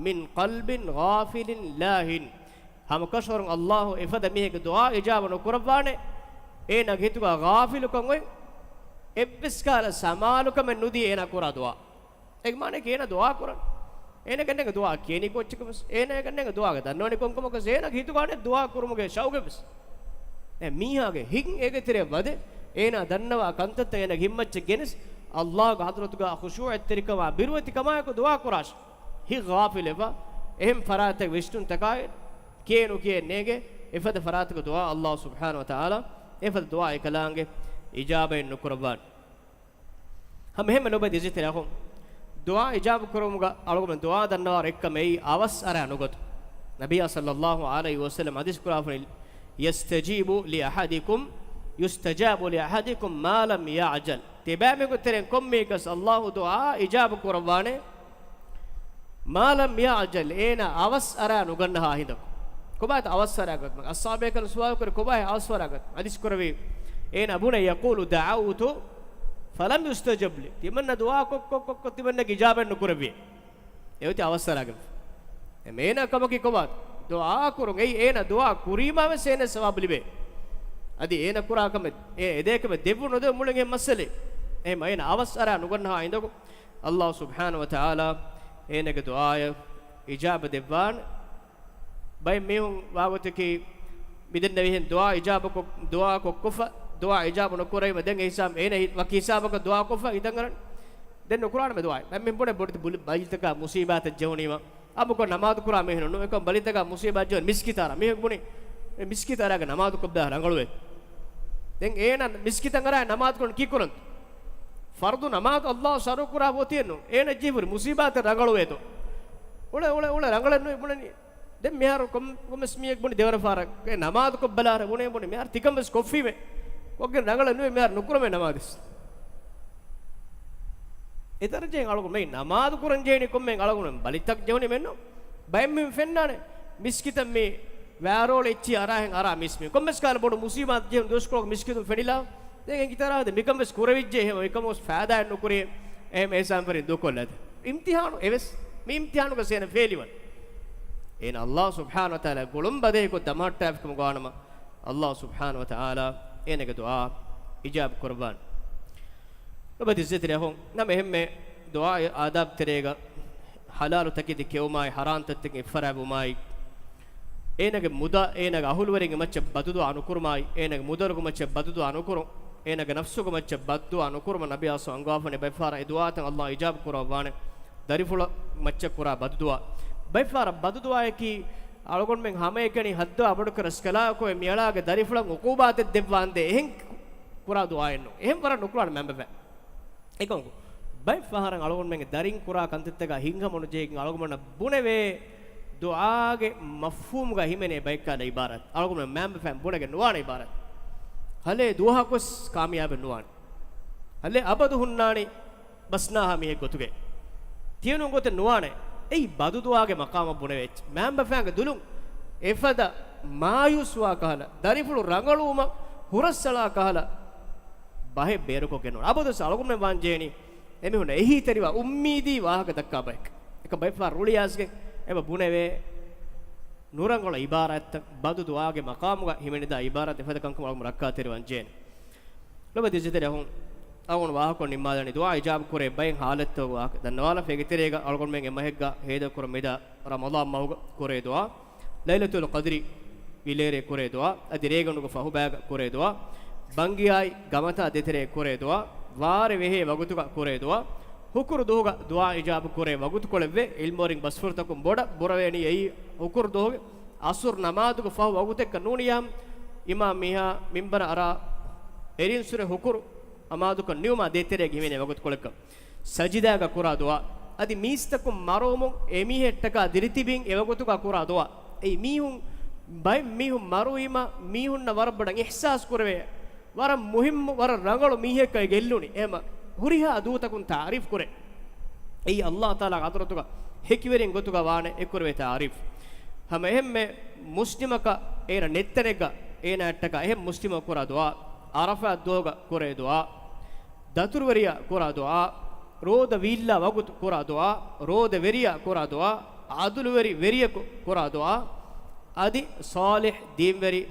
من قلب غافل لاه. ހަމަކަށަވަރުން ﷲ އެފަދަ މީހެއްގެ ދުޢާ އިޖާބަ ނުކުރައްވާނެ، އޭނާގެ ހިތުގަ ޣާފިލުކަން އޮތް، އެއްވެސް ކަހަލަ ސަމާލުކަމެއް ނުދީ އޭނާ ކުރާ ދުޢާ. އޭގެ މާނައަކީ އޭނާ ދުޢާ ކުރަން. އޭނާގެ ދުޢާ ކިޔަނީ ކޯއްޗަކަށްވެސް، އޭނާގެ ދުޢާގެ ދަންނަވަނީ ކޮންކަމަކަސް، އޭނާގެ ހިތުގަ އަނެއް ދުޢާ ކުރުމުގެ ޝައުގެއްވެސް. އެ މީހާގެ ހިތް އޭގެ ތެރެއަށް ވަދެ، އޭނާ ދަންނަވާ ކަންތައްތައް އޭނާގެ ހިތްމައްޗަށް ގެނެސް، ﷲގެ ޙަޟްރަތުގަ ޚުޝޫޢަތްތެރިކަމާ ބިރުވެތިކަމާއެކު ދުޢާ ކުރާށޭ. ހިތް ޣާފިލެއްވާ، އެހެން ފަރާތެއް ވިސްނުންތަކާއި، ކިޔޭ ނުކިޔޭ ނޭނގޭ، އެފަދަ ފަރާތަކު ދުޢާ ﷲ ސުބްޙާނަހޫ ވަތަޢާލާ އެފަދަ ދުޢާ އެކަލާނގެ އިޖާބައެއް ނުކުރައްވާނެ. ހަމަ އެހެންމެ ލޮބުވެތި އިޒްތިރާހުން، ދުޢާ އިޖާބަ ކުރުމުގަ އަޅުގަނޑު ދުޢާ ދަންނަވާ އެއްކަމެއް އަވަސް އަރާ ނުގަތު. ނަބިއްޔާ ޞައްލައްލާހު ޢަލައިހި ވަސައްލަމަ ޙަދީޘް ކުރާފަ، يستجيب لأحدكم، يستجاب لأحدكم ما لم يعجل. ތިބާމެގު ތެރެން ކޮންމީކަސް ﷲ ދުޢާ އިޖާބަ ކުރައްވާނެ، ما لم يعجل، އޭނާ އަވަސް އަރާ ނުގަންނަހާ ހިނދަކު. ކޮބާތަ އަވަސް އަރާ ގަތުމަށް؟ އަޞްޙާބޭކަލުން ސުވާލު ކުރި، ކޮބާހޭ އަވަސް އަރާ ގަތުމަށް؟ ޙަދީޘް ކުރެއްވި، އޭނާ ބުނެ، يقول دعوت فلم يستجب لي، ތިމަންނަ ދުޢާ ކޮށް، ކޮށް، ކޮށް، ކޮށް ތިމަންނަގެ އިޖާބައެއް ނުކުރެއްވި. އެއޮތީ އަވަސް އަރާގެން. އެ މޭނާ ކަމަކީ ކޮބާތަ؟ ދުޢާ ކުރުން. އެއީ އޭނާ ދުޢާ ކުރީމާ ވެސް އޭނަ ސަވާބު ލިބޭ. އަދި އޭނަ ކުރާ ކަމެއް، އޭ އެދޭ ކަމެއް ދެއްވުނު ނުދެވުނު މުޅިން އެއް މައްސަލައެއް. އެހެން އޭނަ އަވަސް އަރާ ނުގަންނަހާ ހިނދަކު، ﷲ ސުބްޙާނަހޫ ވަތަޢާލާ އޭނަގެ ދުޢާއަށް އިޖާބަ ދެއްވާނެ. ބައެއް މީހުން ވާގޮތަކީ މިދެންނެވިހެން ދުޢާ އިޖާބަ ކޮށް، ދުޢާ ކޮށްކޮށްފަ، ދުޢާ އިޖާބަ ނުކުރެވީމަ ދެން އެ ހިސާބު އޭނަ ވަކި ހިސާބަކަށް ދުޢާ ކޮށްފަ ހިތަށް އަރަން. ދެން ނުކުރާނަމޭ ދުޢާ. ބައެއް މީހުން ބުނޭ ބޮޑެތި ބުލި، ބަލިތަކާ މުޞީބާތެއް ޖެހުނީމަ. އާ މިކޮށް ނަމާދު ކުރާ މީހުން ނޫން. އެކަމް ބަލިތަކާ މުޞީބާތް ޖެހުނީ މިސްކިތަށް އަރާ. މީހަކު ބުނީ، އެ މިސްކިތަށް އަރާގެން ނަމާދު ކޮށްބަލާ ރަނގަޅުވޭ. ދެން އޭނަ މިސްކިތަށް އަރާ ނަމާދު ކުރަން ކީއްކުރަން؟ ފަރުޟު ނަމާދު ﷲ ޝަރުޢު ކުރާ އޮތީއެއްނު. އޭނަ ޖެހިފަ ހުރި މުޞީބާތެއް ރަނގަޅުވޭތޯ. އުޅެ، އުޅެ، އުޅެ ރަނގަޅެއް ނުވޭ ބުނަނީ. ދެން މިހާރު ކޮން، ކޮންމެސް މީހެއް ބުނި ދެވަނަ ފަހަރަށް އެ ނަމާދު ކޮށްބަލާރަ ބުނޭ ބުނި މިހާރު ތިކަން ވެސް ކޮށްފީމޭ. ކޮށްގެން ރަނގަޅެއް ނުވޭ މިހާރު ނުކުރަމޭ ނަމާދު. އެ ދަރަޖައިން އަޅުގަނޑު މެއިން ނަމާދު ކުރަން ޖެހެނީ ކޮންމެ އަޅުގަނޑު ބަލިތައް ޖެހުނީމެއްނު. ބައެއް މީހުން ފެންނާނެ މިސްކިތަށް މި ވާރޯޅެ އެއްޗި އަރާހެން އަރާ މީސް މީ. ކޮންމެސް ކާލަ ބޮޑު މުސީބާތު ޖެހުނު ދުވަސްކޮޅަކު މިސްކިތުން ފެނިލާ. ދެން އެނގިތާރާ ހަދެ މިކަން ވެސް ކުރެވިއްޖެ އެހެން މިކަމު ވެސް ފައިދާއެއް ނުކުރޭ. އެހެން އެހްސާން ފަރިން ދޫކޮށްލާތި. އިމްތިހާނު އެވެސް. މި އިމްތިހާނުގަ ސޭނަ ފޭލިވަން. އޭނަ ﷲ ސުބްޙާނަހޫ ވަތަޢާލާ ގުޅުން ބަދޭކޮށް ދަމާއްޓާފިކަމުގަ ވާނަމަ، ﷲ ސުބްޙާނަހޫ ވަތަޢާލާ އޭނަގެ ދުޢާ އިޖާބަ ކުރައްވާނެ. ލޮބުވެތި އިއްޒަތްތެރި އަޚުން، ނަމަ އެހެންމެ ދުޢާ އާދާބް ތެރޭގަ ޙަލާލު ތަކެތި ކެއުމާއި، ޙަރާން ތަކެތި އިއްފަރާވުމާއި، އޭނަގެ މުދާ، އޭނަގެ އަހުލުވެރިންގެ މައްޗަށް ބަދުދުޢާ ނުކުރުމާއި، އޭނަގެ މުދަރުގެ މައްޗަށް ބަދުދުޢާ ނުކުރުން، އޭނަގެ ނަފްސުގެ މައްޗަށް ބަދުދުޢާ ނުކުރުމަށް ނަބިއްޔާ ޞައްލަﷲު ޢަލައިހި ވަސައްލަމަ އަންގަވާފަނޭ. ބައެއްފަހަރަށް އެ ދުޢާތައް ﷲ އިޖާބަ ކުރައްވާނެ. ދަރިފުޅަށް މައްޗަށް ކުރާ ބަދުދުޢާއެއް. ބައެއްފަހަރަށް ބަދުދުޢާއަކީ އަޅުގަނޑުމެން ހަމައެކަނި ހައްދާ ބޮޑުކުރަ ރަސްކަލާކޮއެ މިއަޅާގެ ދަރިފުޅަށް ޢުޤޫބާތެއް ދެއްވާނދޭ އެހެން ކުރާ ދުޢާއެއްނު. އެހެން ވަރަށް ނުކުރާނެ މައިންބަފައިން. އެކަމަކު، ބައެއް ފަހަރަށް އަޅުގަނޑުމެންގެ ދަރިން ކުރާ ކަންތައްތަކާ ހިތްހަމަނުޖެހިގެން އަޅުގަނޑުމެންނަށް ބުނެވޭ ދުޢާގެ މަފްހޫމުގަ ހިމެނޭ ބައެއްކަހަލަ ޢިބާރާތް. އަޅުގަނޑުމެން މައިންބަފައިން ބުނެގެން ނުވާނެ ޢިބާރާތް. ހަލޭ ދުވަހަކުވެސް ކާމިޔާބެއް ނުވާނެ. ހަލޭ އަބަދު ހުންނާނީ ބަސްނާހާ މީހެއް ގޮތުގައި. ތިޔަނޫން ގޮތެއް ނުވާނެ. އެއީ ބަދުދުޢާގެ މަޤާމަށް ބުނެވޭ އެއްޗެއް. މައިންބަފައިންގެ ދުލުން އެފަދަ މާޔޫސްވާ ކަހަލަ، ދަރިފުޅު ރަނގަޅުވުމަށް ހުރަސްއަޅާ ކަހަލަ ބަހެއް ބޭރުކޮށްގެން ނުވާނެ. އަބަދުވެސް އަޅުގަނޑުމެން ވާން ޖެހެނީ އެމީހުންނަށް އެހީތެރިވާ އުއްމީދީ ވާހަކަ ދައްކާ ބަޔަކަށް. އެކަ ބައެއްފަހަރަށް ރުޅިއައިސްގެން އެބަ ބުނެވޭ ނުރަނގަޅު ޢިބާރާތްތައް، ބަދު ދުޢާގެ މަޤާމުގަ ހިމެނިދާ ޢިބާރާތް އެފަދަ ކަންކަމަށް އަޅުގަނޑު ރައްކާތެރިވާން ޖެހޭނެ. ލޮބުވެތި އިއްޒަތްތެރި އަޚުން، އަޅުގަނޑު ވާހަކަ ނިންމާލަނީ ދުޢާ އިޖާބަ ކުރޭ ބައެއް ޙާލަތްތަކުގެ ވާހަކަ ދަންނަވާލަން. އޭގެ ތެރޭގަ އަޅުގަނޑުމެން އެ މަހެއްގަ ހޭދަކުރަން މިދާ ރަމަޟާން މަހުގަ ކުރޭ ދުޢާ، ލައިލަތުލް ޤަދްރި ވިލޭރޭ ކުރޭ ދުޢާ، އަދި ރޭގަނޑުގެ ފަހުބައިގަ ކުރޭ ދުޢާ، ބަންގިޔާއި ގަމަތާ ދޭތެރޭ ކުރޭ ދުޢާ، ވާރޭ ވެހޭ ވަގުތުގަ ކުރޭ ދުޢާ، ހުކުރު ދުވަހުގަ ދުޢާ އިޖާބަ ކުރޭ ވަގުތުކޮޅެއްވޭ. ޢިލްމުވެރިން ބަސްފުޅުތަކުން ބޮޑަށް ބުރަވޭނީ އެއީ ހުކުރު ދުވަހުގެ ޢަޞުރު ނަމާދުގެ ފަހު ވަގުތެއްގަ ނޫނިއްޔާމް އިމާމް މީހާ މިންބަރަށް އަރާ އެރިންސުރެ ހުކުރު ނަމާދުކޮށް ނިމުމާ ދޭތެރޭގަ ހިމެނޭ ވަގުތުކޮޅެއްގަ. ސަޖިދާގަ ކުރާ ދުޢާ. އަދި މީސްތަކުން މަރުވުމުން އެމީހެއްޓަކާ ދިރިތިބީން އެވަގުތުގަ ކުރާ ދުޢާ. އެއީ މީހުން، ބައެއް މީހުން މަރުވީމަ މީހުންނަށް ވަރަށް ބޮޑަށް އިޙްސާސް ކުރެވޭ، ވަރަށް މުހިއްމު، ވަރަށް ރަނގަޅު މީހެއްކައި ގެއްލުނީ. އެހެމަ ހުރިހާ ދޫތަކުން ތަޢުރީފް ކުރޭ. އެއީ ﷲ ތަޢާލާ ޙަޟްރަތުގަ ހެކިވެރިން ގޮތުގަ ވާނެ އެކުރެވޭ ތަޢުރީފް. ހަމަ އެހެންމެ މުސްލިމަކަށް އޭނަ ނެތްތަނެއްގަ އޭނާއަށްޓަކާ އެހެން މުސްލިމަކު ކުރާ ދުޢާ، ޢަރަފާތް ދުވަހުގަ ކުރޭ ދުޢާ، ދަތުރުވެރިޔާ ކުރާ ދުޢާ، ރޯދަ ވީއްލާ ވަގުތު ކުރާ ދުޢާ، ރޯދަވެރިޔާ ކުރާ ދުޢާ، ޢަދުލުވެރި ވެރިޔަކު ކުރާ ދުޢާ، އަދި ޞާލިޙް ދީންވެރި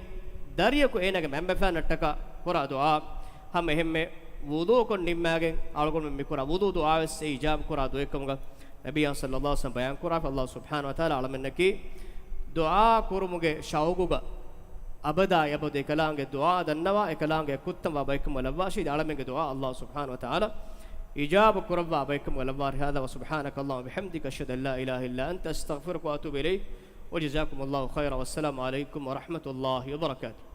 ދަރިޔަކު އޭނާގެ މައިންބަފައިންނަށްޓަކާ ކުރާ ދުޢާ، ހަމަ އެހެންމެ ވުޟޫކޮށް ނިންމާގެން އަޅުގަނޑުމެން މިކުރާ ވުޟޫ ދުޢާވެސް އެ އިޖާބަ ކުރާ ދުޢައެއްކަމުގަ ނަބިއްޔާ ޞައްލަﷲު ޢަލައިހި ވަސައްލަމަ ބަޔާންކުރާފަ. ﷲ ސުބްޙާނަހޫ ވަތަޢާލާ އަޅަމެންނަކީ ދުޢާ ކުރުމުގެ ޝައުގުގަ އަބަދާ އެބަދު އެކަލާނގެ ދުޢާ ދަންނަވާ، އެކަލާނގެ ކުއްތަންވާ ބައެއްކަމުގަ ލައްވާށި. އަޅަމެންގެ ދުޢާ ﷲ ސުބްޙާނަހޫ ވަތަޢާލާ އިޖާބަ ކުރައްވާ ބައެއްކަމުގަ ލައްވާށި. هذا وسبحانك اللهم وبحمدك، أشهد أن لا إله إلا أنت، أستغفرك وأتوب إليك، وجزاكم الله خيرا، والسلام عليكم ورحمة الله وبركاته.